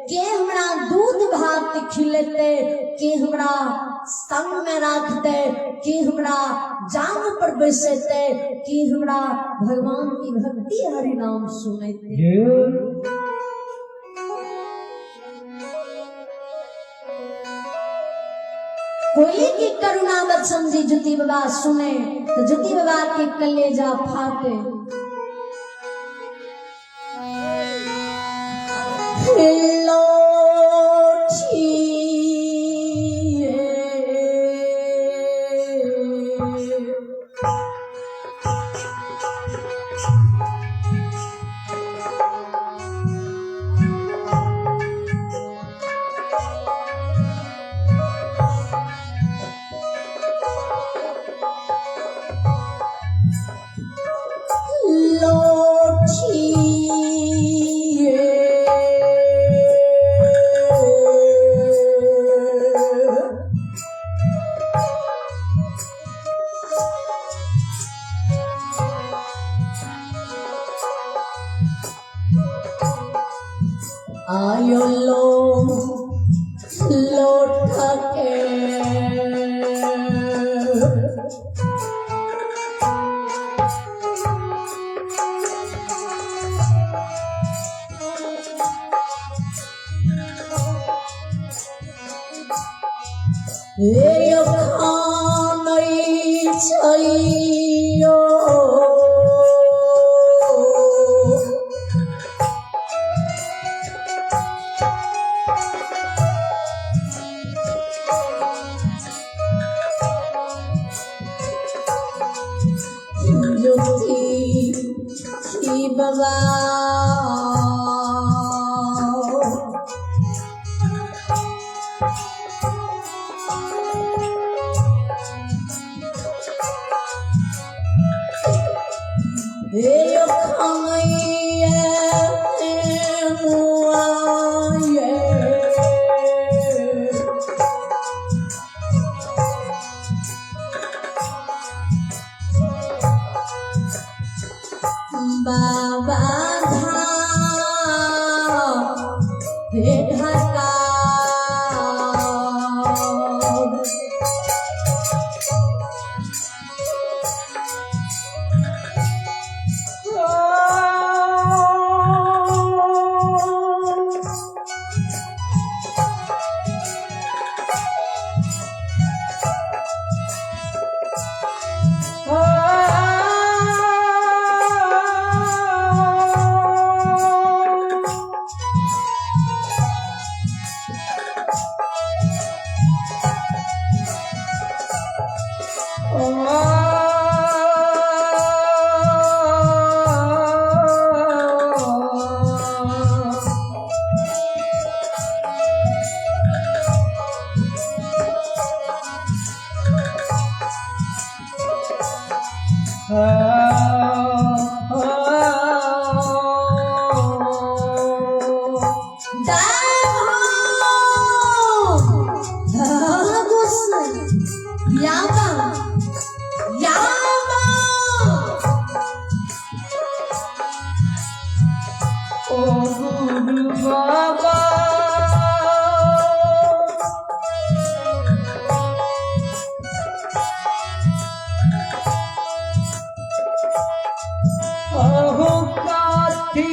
के हमरा दूध भात खिलेते, के हमरा संग में राखते, के हमरा जांग पर बैसेते, के हमरा भगवान की भक्ति हरि नाम सुनेते। कोई की करुणा वचन जी ज्योति बाबा सुने तो ज्योति बाबा के कलेजा फाटे। आयो लो लोट के ए खानै छैयो। ज्योति बाबा, ए खाइए मुआए। बाबा धाम हे ढका। ओ गुरु बाबा, अहो काथी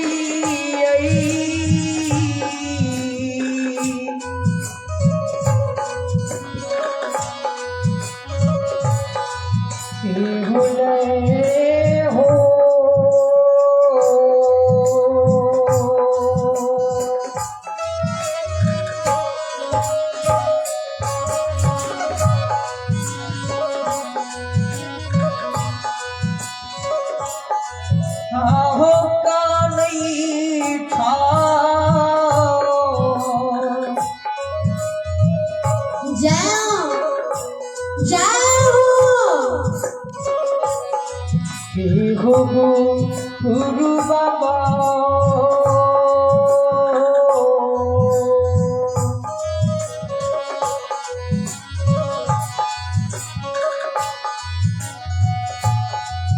हो। हो गुरु बाबा।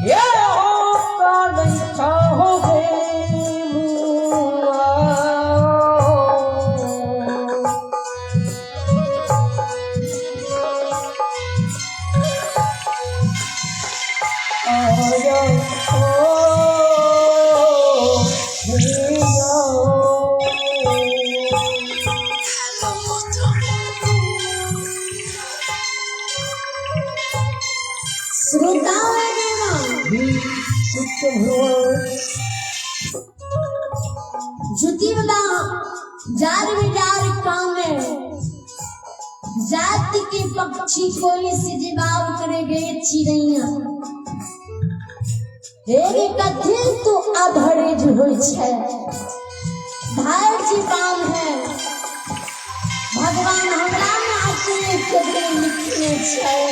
ये हो काल इच्छा हो जात के पक्षी कोई से जवाब करे गए चिड़ैया हेरे कथी तो अधरेज होइ छै। भाई जी बाम है भगवान हमरा में अकेले केकरे लिखने छै।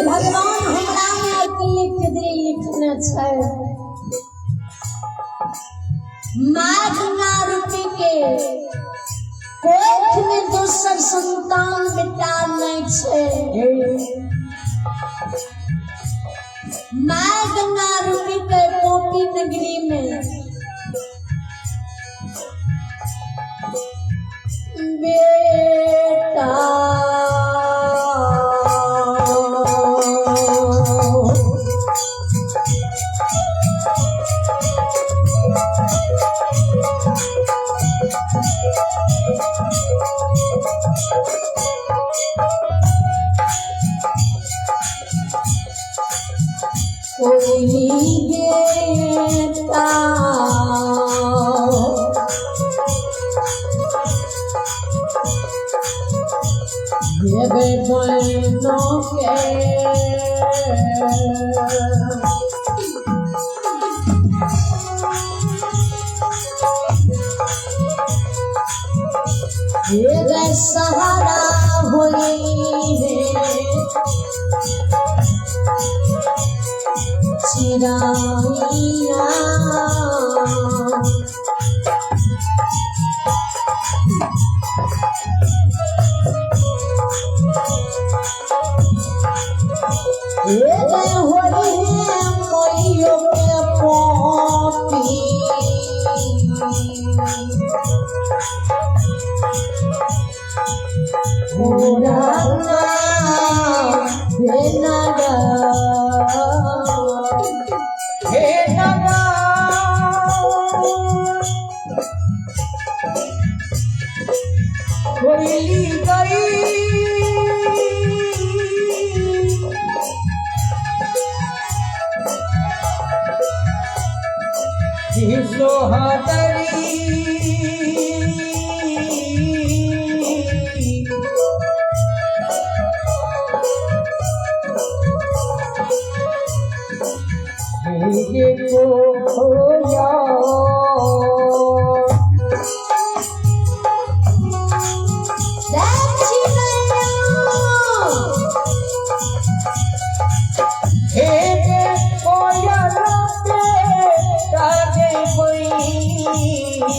भगवान हमरा में अकेले केदरे लिखने छै। माँ गंगा रूपी के कोख में दोसर संतान बेटा नहीं छै। माँ गंगा रूपी के पोपी नगरी में बेटा सहारा होई रे चिड़ैया। कोई।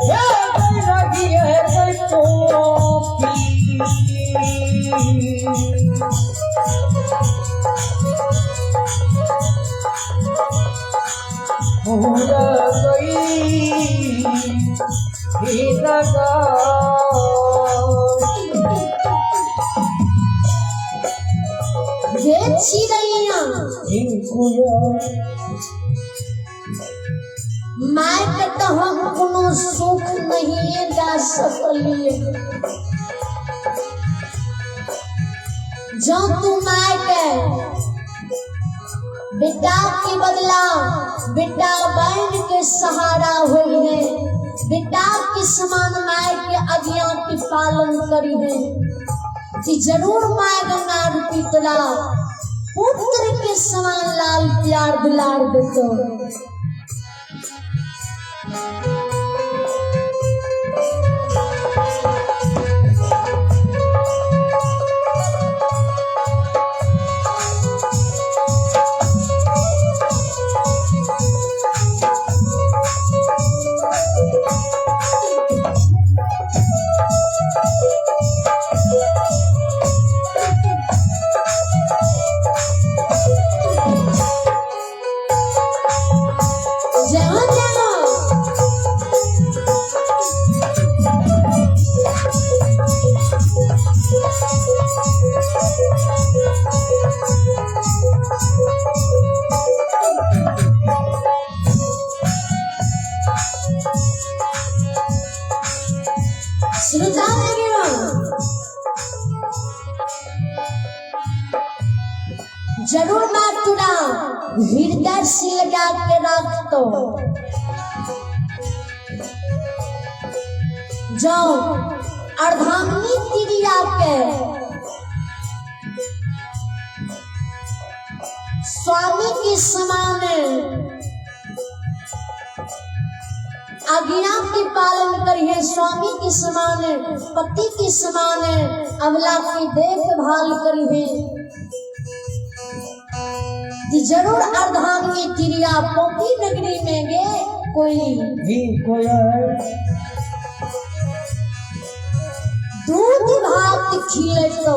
हे बैरागी है टोपी। पूरा गई ही लगा। गे चिड़ैया, माय के तो हम कोनो सुख नहीं दा सकलिए। जो तू my के बेटा के बदला बेटा बन के सहारा हुई है, बेटा के समान my के आज्ञा के पालन करी है, कि जरूर my Ganga रूपी तोरा पुत्र के समान लाल प्यार दुलार देतो। जहाँ जहाँ श्रोता जरूर माँ तुरा हृदय से लगा के रख तो जाओ अर्धांगिनी तिरिया के स्वामी के समान आज्ञा के पालन करिए, स्वामी के समान पति के समान अवला की देखभाल करिए, कि जरूर अर्धांगिनी तिरिया पोपी नगरी में गे कोई ही कोयल दूध भात खिले तो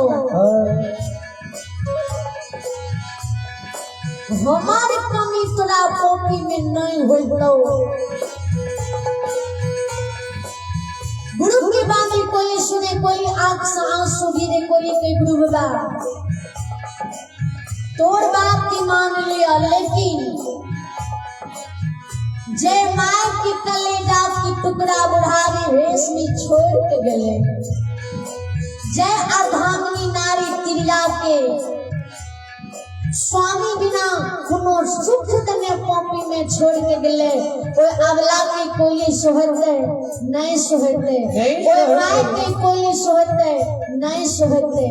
हमारे कमी तोरा पोपी में नहीं होतो। गुरु की बानी कोई सुने, कोई आंख से आंसू गिरे, कोई के गुरु बाबा तोर बात की मान लिया, लेकिन जे माय के कलेजा की टुकड़ा बुढ़ारी भेष में छोड़ के गले, जय अर्धांगिनी नारी तिरिया के स्वामी बिना कोनो सुख देने पॉपी में छोड़ के गले, ओए अवला के कोई सोहते नहीं सोहते, ओए माय के कोई सोहते नहीं सोहते।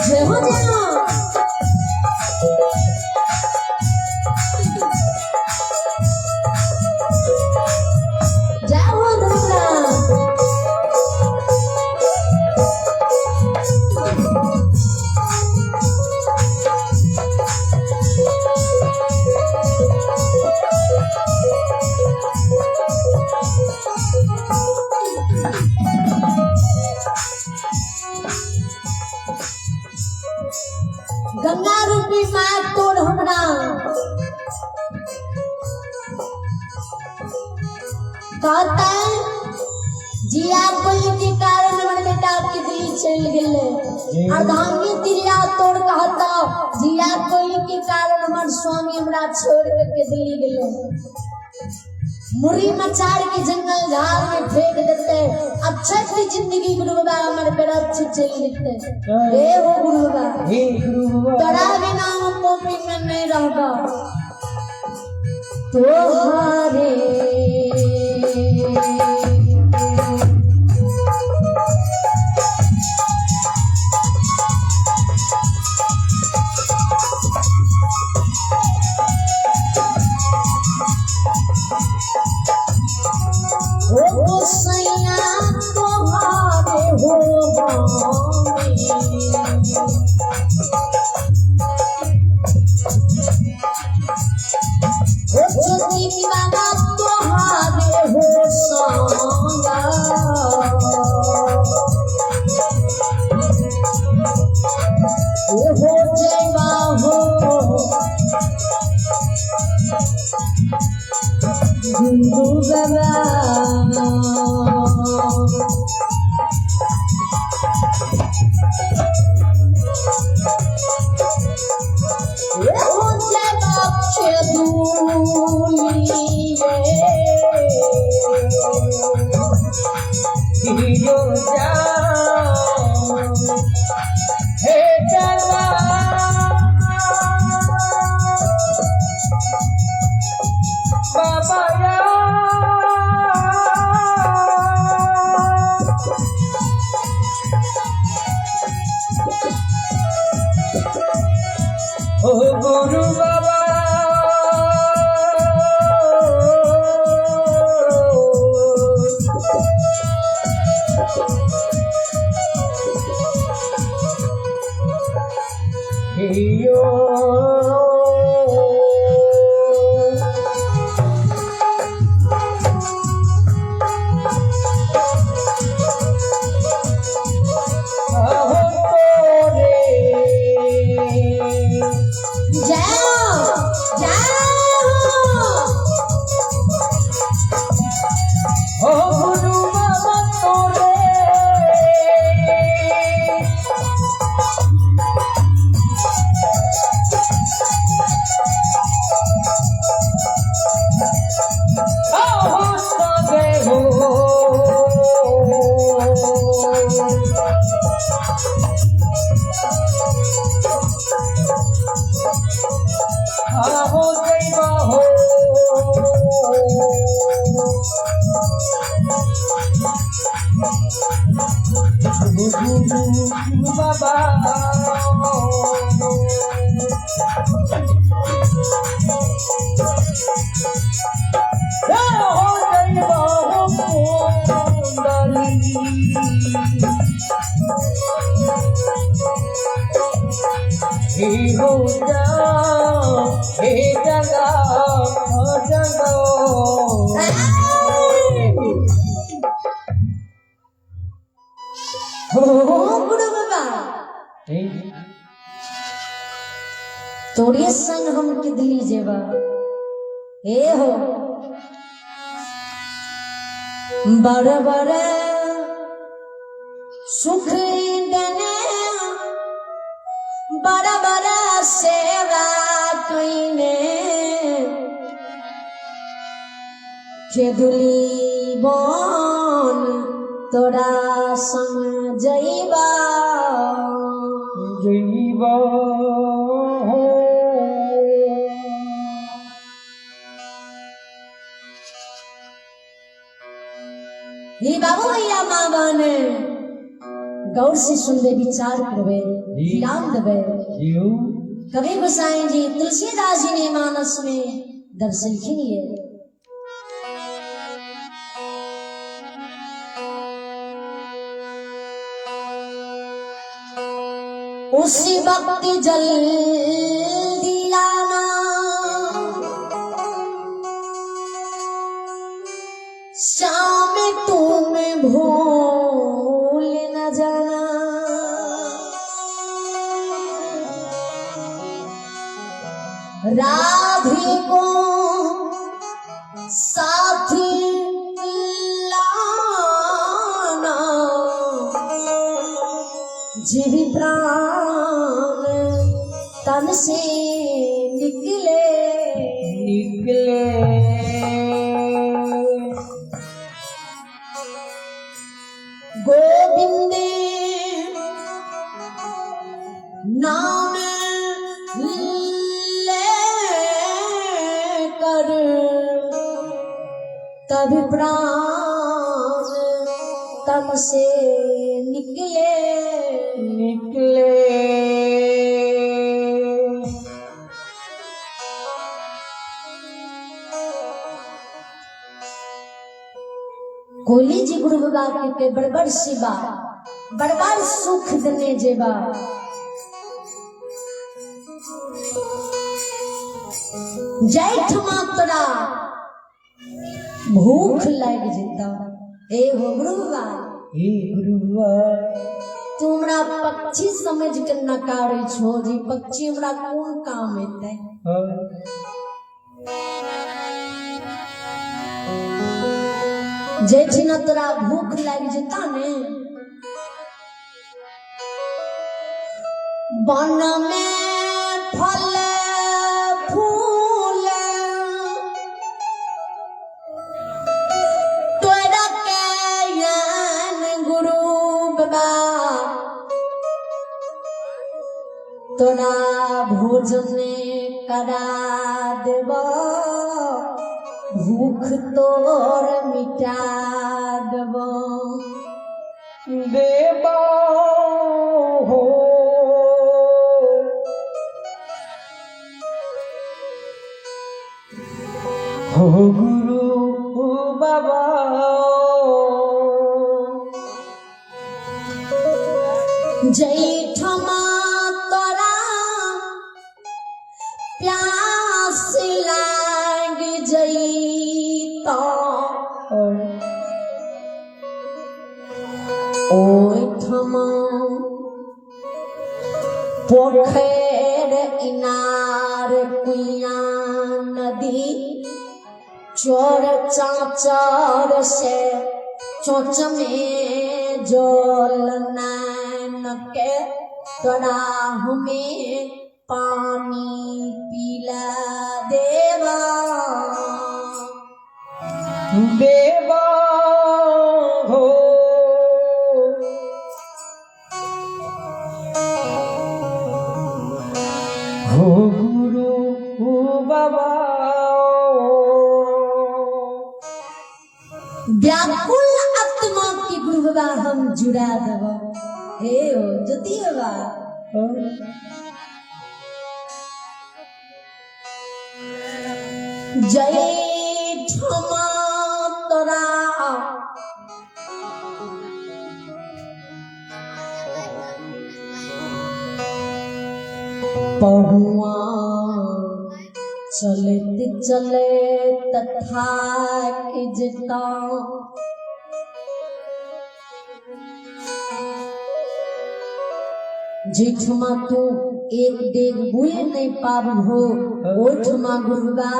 जय हो जय हो। जय हो दुर्गा। गंगा रूपी माँ तोड़ हमरा कहता है जिया कोई के कारण हमर बेटा के दिल्ली चल गेले, अर्धांगिनी तिरिया तोड़ कहता जिया कोई के कारण हमर स्वामी हमरा छोड़ के दिल्ली गेले। मुड़ी मचार के जंगल झाड़ में फेंक देते, अच्छे जिंदगी गुरु बाबा हमर पर अच्छे चल देते। हे हो गुरु बाबा, हे गुरु बाबा, तोरा बिना हम कॉपी में नहीं रहबा। तोहारे हो गोसैया तोहारे हो बानी। हो ज्योति बाबा तोहारे हो संगा। ओ हो जय बाहो गुरु बाबा। ओ जय बाप दुनिये। हियो जाओ, हे जगा बाबा या। ओ गुरु बाबा, हियो अहो तोरे जाओ जाओ। हो गुरु बाबा तोरे अहो संगे हो। आहो जैबा हो। गुरु बाबा, हो जैबा हो कुंडली। हे हो जाओ, हे जगा हो जगो। हो गुरु बाबा, तोरे संग हम किदली जेबा। हे हो बड़ बड़ सुख देने, बड़ बड़ सेवा कईने, खेदुली बन तोरा संग जइबा। जैबा हो। हे बाबू भैया माँ बहने, गौर से सुनबे, विचार करबे, ध्यान देबे। जीव कबीर गोसाई जी तुलसीदास जी ने मानस में दर्शन किए। उसी वक्त जल्दी आना, शाम तुम भूल न जाना। राधे को साथ लाना, जीवी प्राण तन से निकले। निकले। तब प्राण तम से निकले। निकले। कोली जी गुरु बाबा के बड़बड़ शिवा बड़बड़ सुख देने जेबा। जैठ मात्रा भूख लग जेता। ए हो गुरु बाबा, हे गुरु बाबा, तू हमरा पक्षी समझ के नकारे छो जी, पक्षी हमरा कोन काम एतै। जेठिना तोरा भूख लागि जेता ने, वन में फल फूल तोरा के ज्ञान गुरु बाबा, तोरा भोजन करा देब, भूख तोर मिटा देब। देबा हो। हो गुरु बाबा, जैठमा तोरा प्यास लाग जैता, ओइठमा पोखर इनार कुइया नदी चोर चाचर से चोच में जल नैन के तोरा हमें पानी पिला देवा। देवा हो। हो गुरु बाबा, व्याकुल आत्मा के गुरु बाबा हम जुड़ा देब। हे हो ज्योति बाबा, जय ठमा तोरा पहुआ चलत चलत थाक जेता, जेठमा तू एक डेग बुल नहीं पाबहो, ओठमा गुरुबा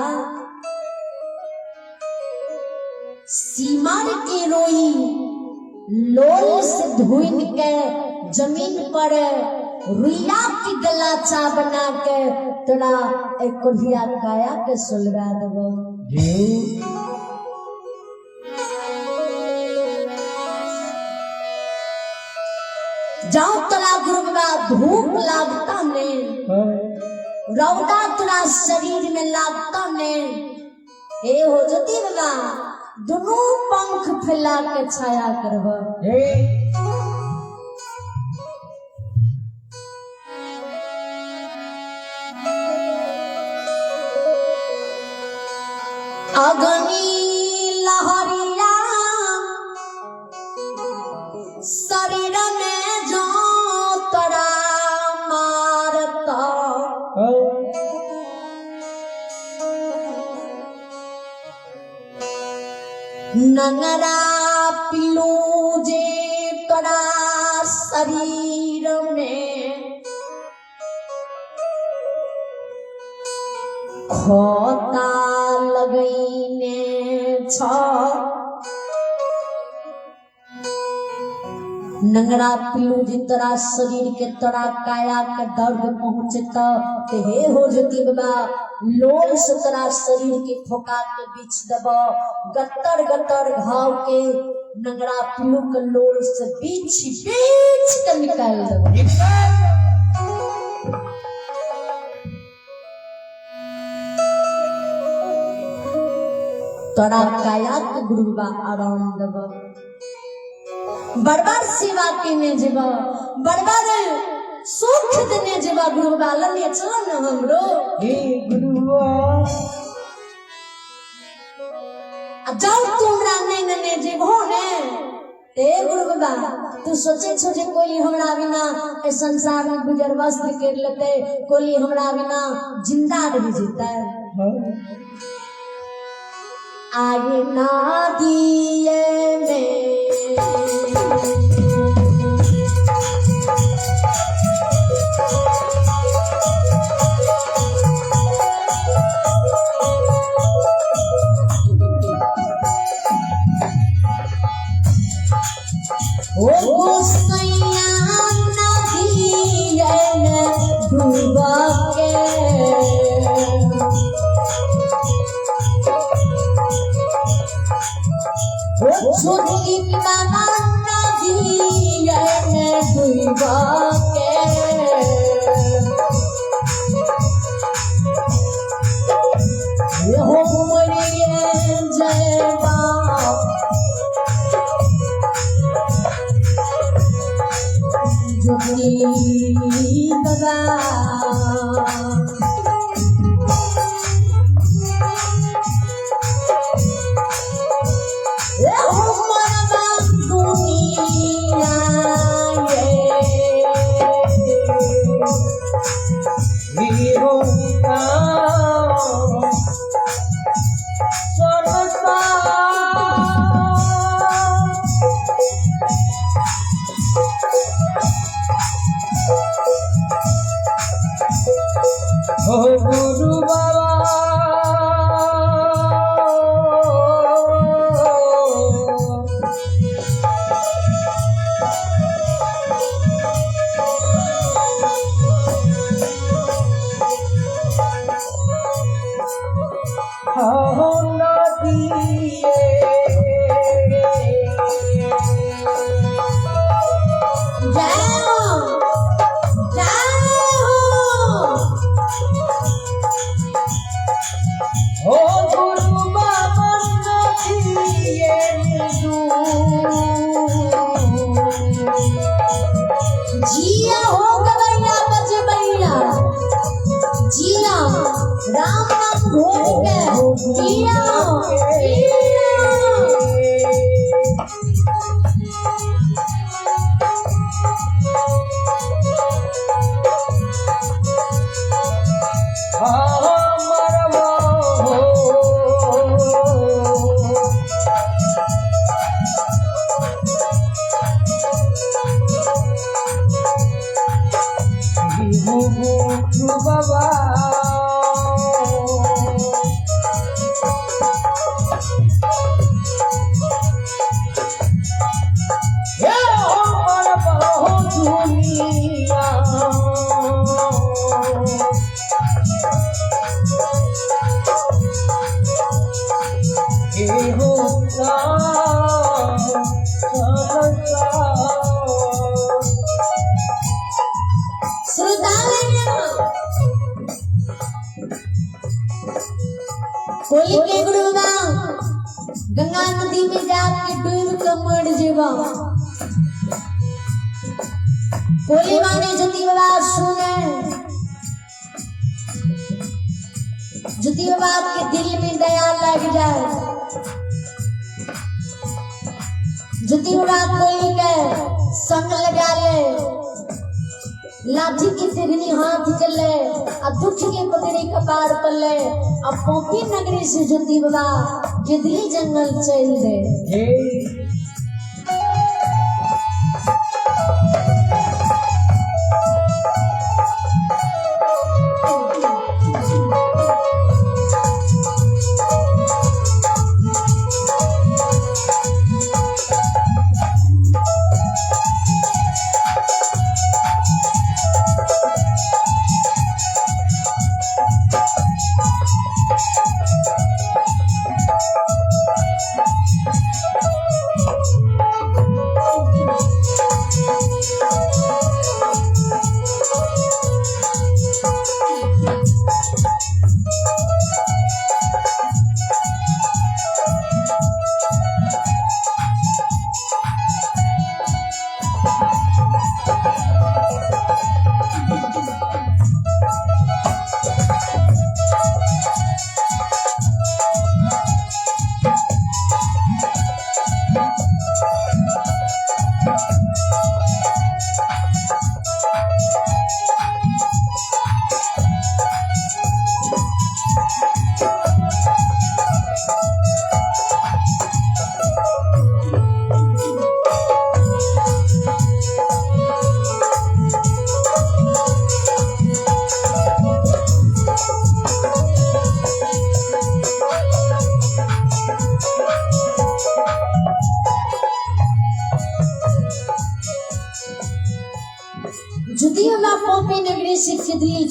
सीमार के रोई लोल से धुइन के जमीन पर रुइया की गलाचा बना के तोरा एक कोढ़िया काया के सुलगा देबो। जी जाओ तोरा गुरु बाबा धूप लागता ने, रौदा तोरा शरीर में लागता ने, हे हो जती बाबा दोनों पंख फैला के छाया करब। अग्नि लहरिया शरीर में जो तोरा मारता, नंगरा पिलू जे तोरा शरीर में खोता लगैने छ, नंगरा पिलू जे तोरा शरीर के तोरा काया के दर्द पहुंचत ते हे हो ज्योति बाबा लोल से तोरा शरीर के ठोका के बीछ देब, गत्तर गत्तर घाव के नंगरा पिलू के लोल से बीछ बीछ के निकाल देब। तोरा काया के गुरु बाबा आराम देब, बरबार सेवा केने जेब, बरबार सुख देने जेब। गुरु बाबा लने चल न हमरो। हे गुरुआ। आ जाओ तू हमरा नहीं नेने जेबहो ने ते गुरु बाबा, तू सोचे छो जे कोई हमरा बिना ए संसार में गुजर बसर कर लेते, कोई हमरा बिना जिंदा रह जेतै। आगे ना दिए में ओ गोसैया नदिए में डूब के, ओ छोटी बाबा नदिए में डूब के, हो मरिए जयबा ज्योति बाबा। ए हो मरबा दुनिया ये। हीरो राम सरसा। हो गुरु बाबा, हो नदिए। जय हो, जय हो। हो गुरु बाबा नदिए। जिया हो गवैया बजबैया, जिया राम नाम घोर के, जिया जिया। बाबा। हे हमर बहु दुनिया। हे हो राम संसार। कोली के गुरु बाबा गंगा नदी में जाके डूब के मर जेबा। कोली माने ज्योति बाबा सुने, ज्योति बाबा के दिल में दया लग जाए। ज्योति बाबा कोली के संग लगा ले, लाठी की तिगनी हाथ के ले, आ दुख के पकड़ी कपार पर ले, आ पोपी नगरी से ज्योति बाबा गिदली जंगल चल दे। हे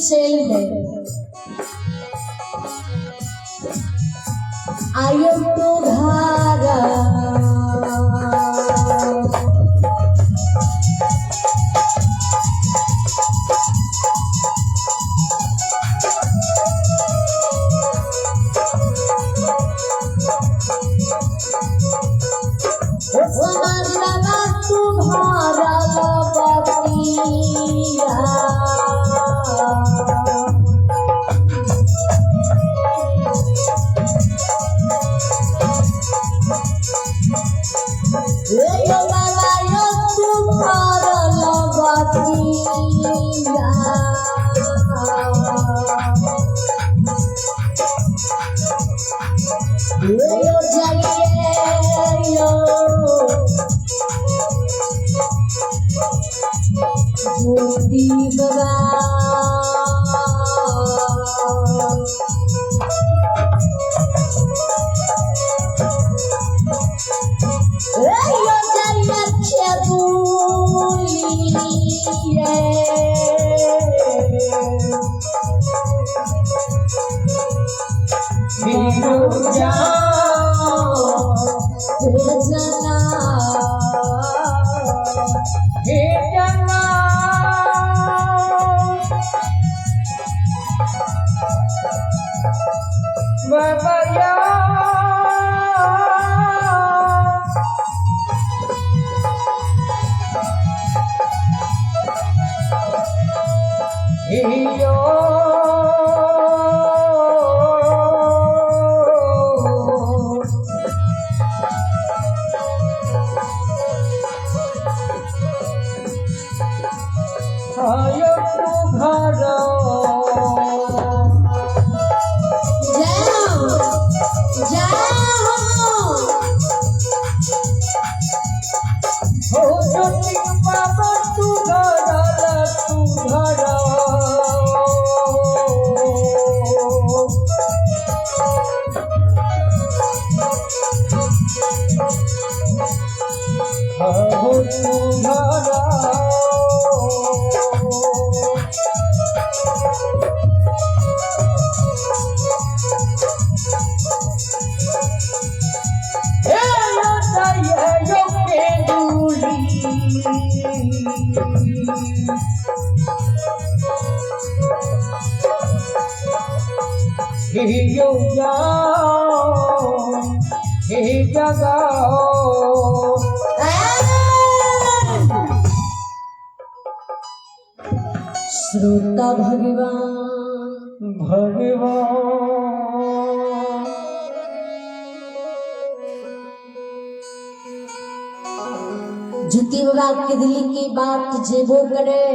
से अइले। आयो तो घारा समाज बाबा तुम्हारा बतिया। यो बाबा यो तुम्हारा बतिया। यो जाइए यो ज्योति बाबा। यो जाइए खेबुलिए। जना हे जना बाबा या यो आयो तू घर। जय हो, जय हो। हो ज्योति बाबा तू घर तू घर। हो तू घर। यो जाओ हे जगाओ। श्रोता भगवान भगवान ज्योति बाबा के दिल की बात जेबो करे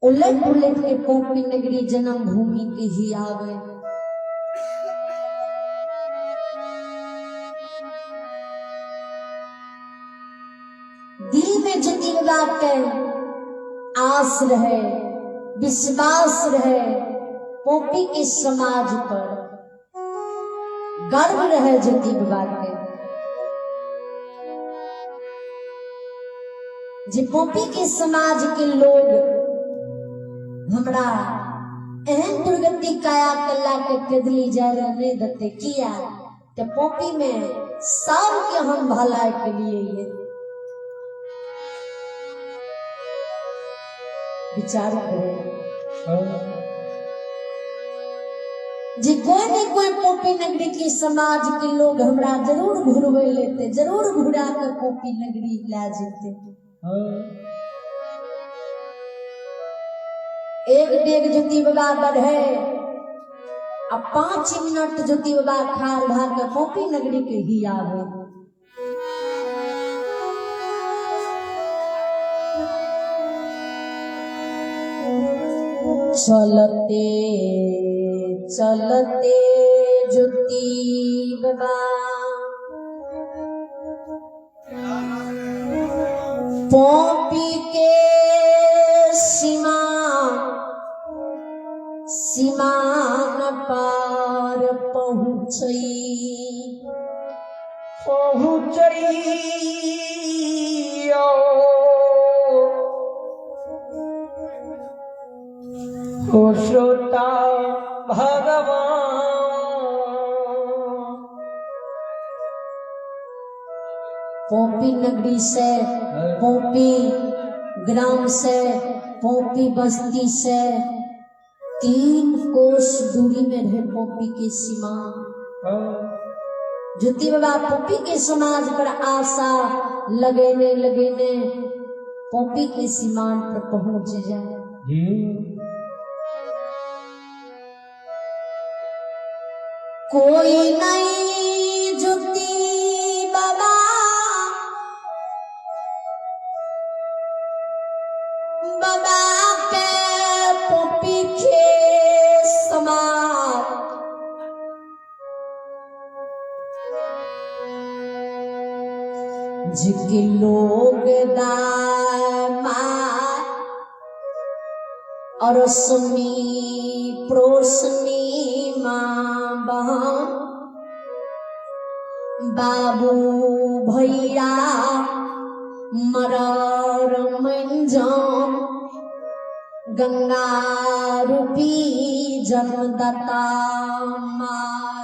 उलट उलट के पोपी नगरी जन्म भूमि के ही आवे। दिल में ज्योति बाबा के आस रहे, विश्वास रहे, पोपी के समाज पर गर्व रहे ज्योति बाबा के। जे पोपी के समाज के लोग हमरा एहन दुर्गति काया कल्ला के कदली जाय नहीं देते, किया ते पोपी में सबके हम भलाई के लिए ये विचार करो जे कोई न कोई पोपी नगरी के समाज के लोग हमरा जरूर घुरवे लेते, जरूर घुरा के पोपी नगरी ला जेते। एक डेग ज्योति बाबा बढ़े आ 5 मिनट ज्योति बाबा खार भा के पोपी नगरी के ही आवे। चलते चलते ज्योति बाबा पोपी के सीमा सीमान पार पहुँचई पहुँचई। ओ श्रोता भगवान। पोपी नगरी से, पोपी ग्राम से, पोपी बस्ती से 3 कोस दूरी में रहे पोपी के सीमा। ज्योति बाबा पोपी के समाज पर आशा लगेने लगेने पोपी के सीमान पर पहुंच जाए। जी। कोई नहीं ज्योति बाबा बाबा के पोपी के समाज जिके लोग और सुनी प्रोसनी माँ बहन बाबू भैया मरर मंजन गंगा रूपी जन्मदाता माय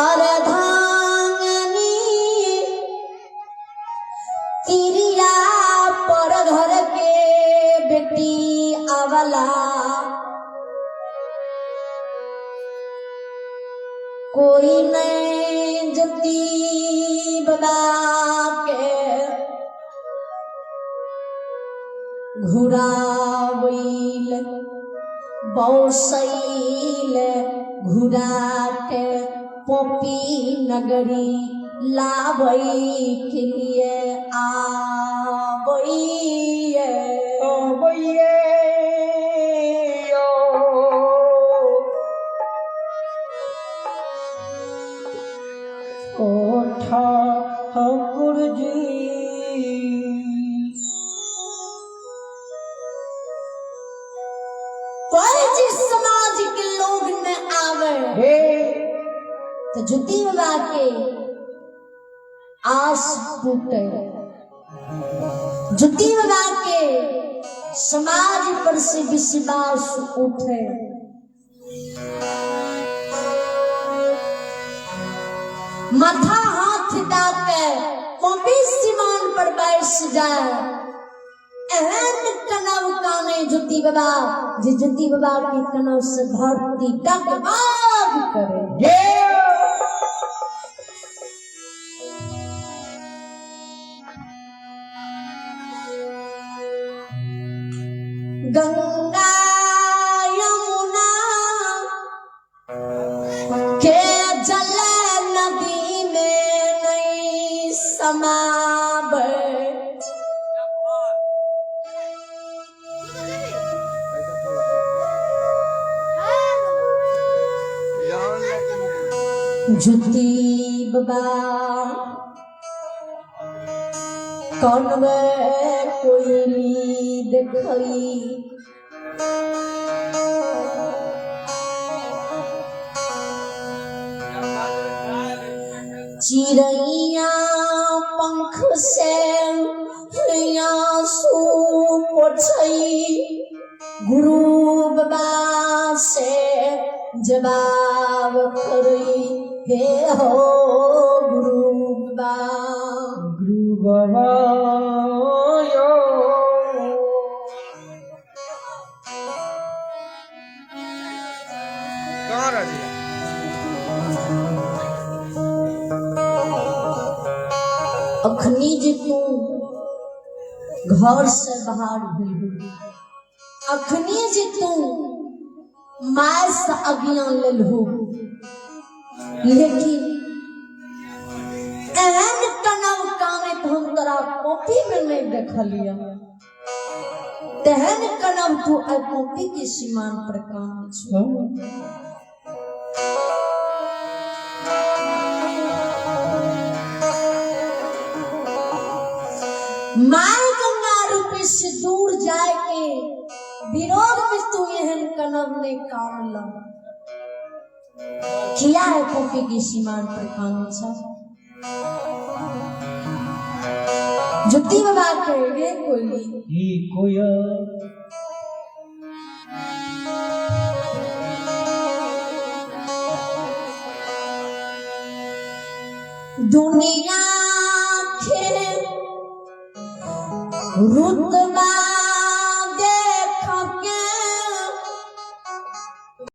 अर्धांगनी तिरिया पर घर के बेटी आवला कोई नहीं ज्योति बाबा के घुरावैल बौसैल घुरा के पोपी नगरी लाबै के लिए आबैये। आबैये। ओ ठाकुर जी। कोई जिस समाज के लोग न आवे हे तो ज्योति बाबा के आस टूटे, ज्योति बाबा के समाज पर से विश्वास उठे। माथा हाथ डाके पपी सीमान पर बैस जाए, एहन कनव काने ज्योति बाबा जे ज्योति बाबा के कनव से धरती डगमग करे। ये गंगा यमुना के जल नदी में नहीं समावे। ज्योति बाबा कौन में कोयली देखई, चिड़ैया पंख से आंसू पोछई, गुरु बाबा से जवाब करई हे हो गुरु बाबा। गुरु बाबा यो। कहाँ रह गया? अखनी जे तू घर से बाहर भेलू, अखनी जे तू my से अज्ञान लेलहु, लेकिन एहन कनव कानैत हम तोरा कॉपी में नहीं देखलियऽ, तेहन कनव तू आइ कॉपी के सीमान पर कानै छौ। My Ganga रूपी से दूर जाए के विरोध में तू एहन कनव नहीं कानल, किया है कॉपी के सीमान पर कानै छौ? जुत्ती बाबा के गे कोयली। ई कोयल। दुनिया के रुतबा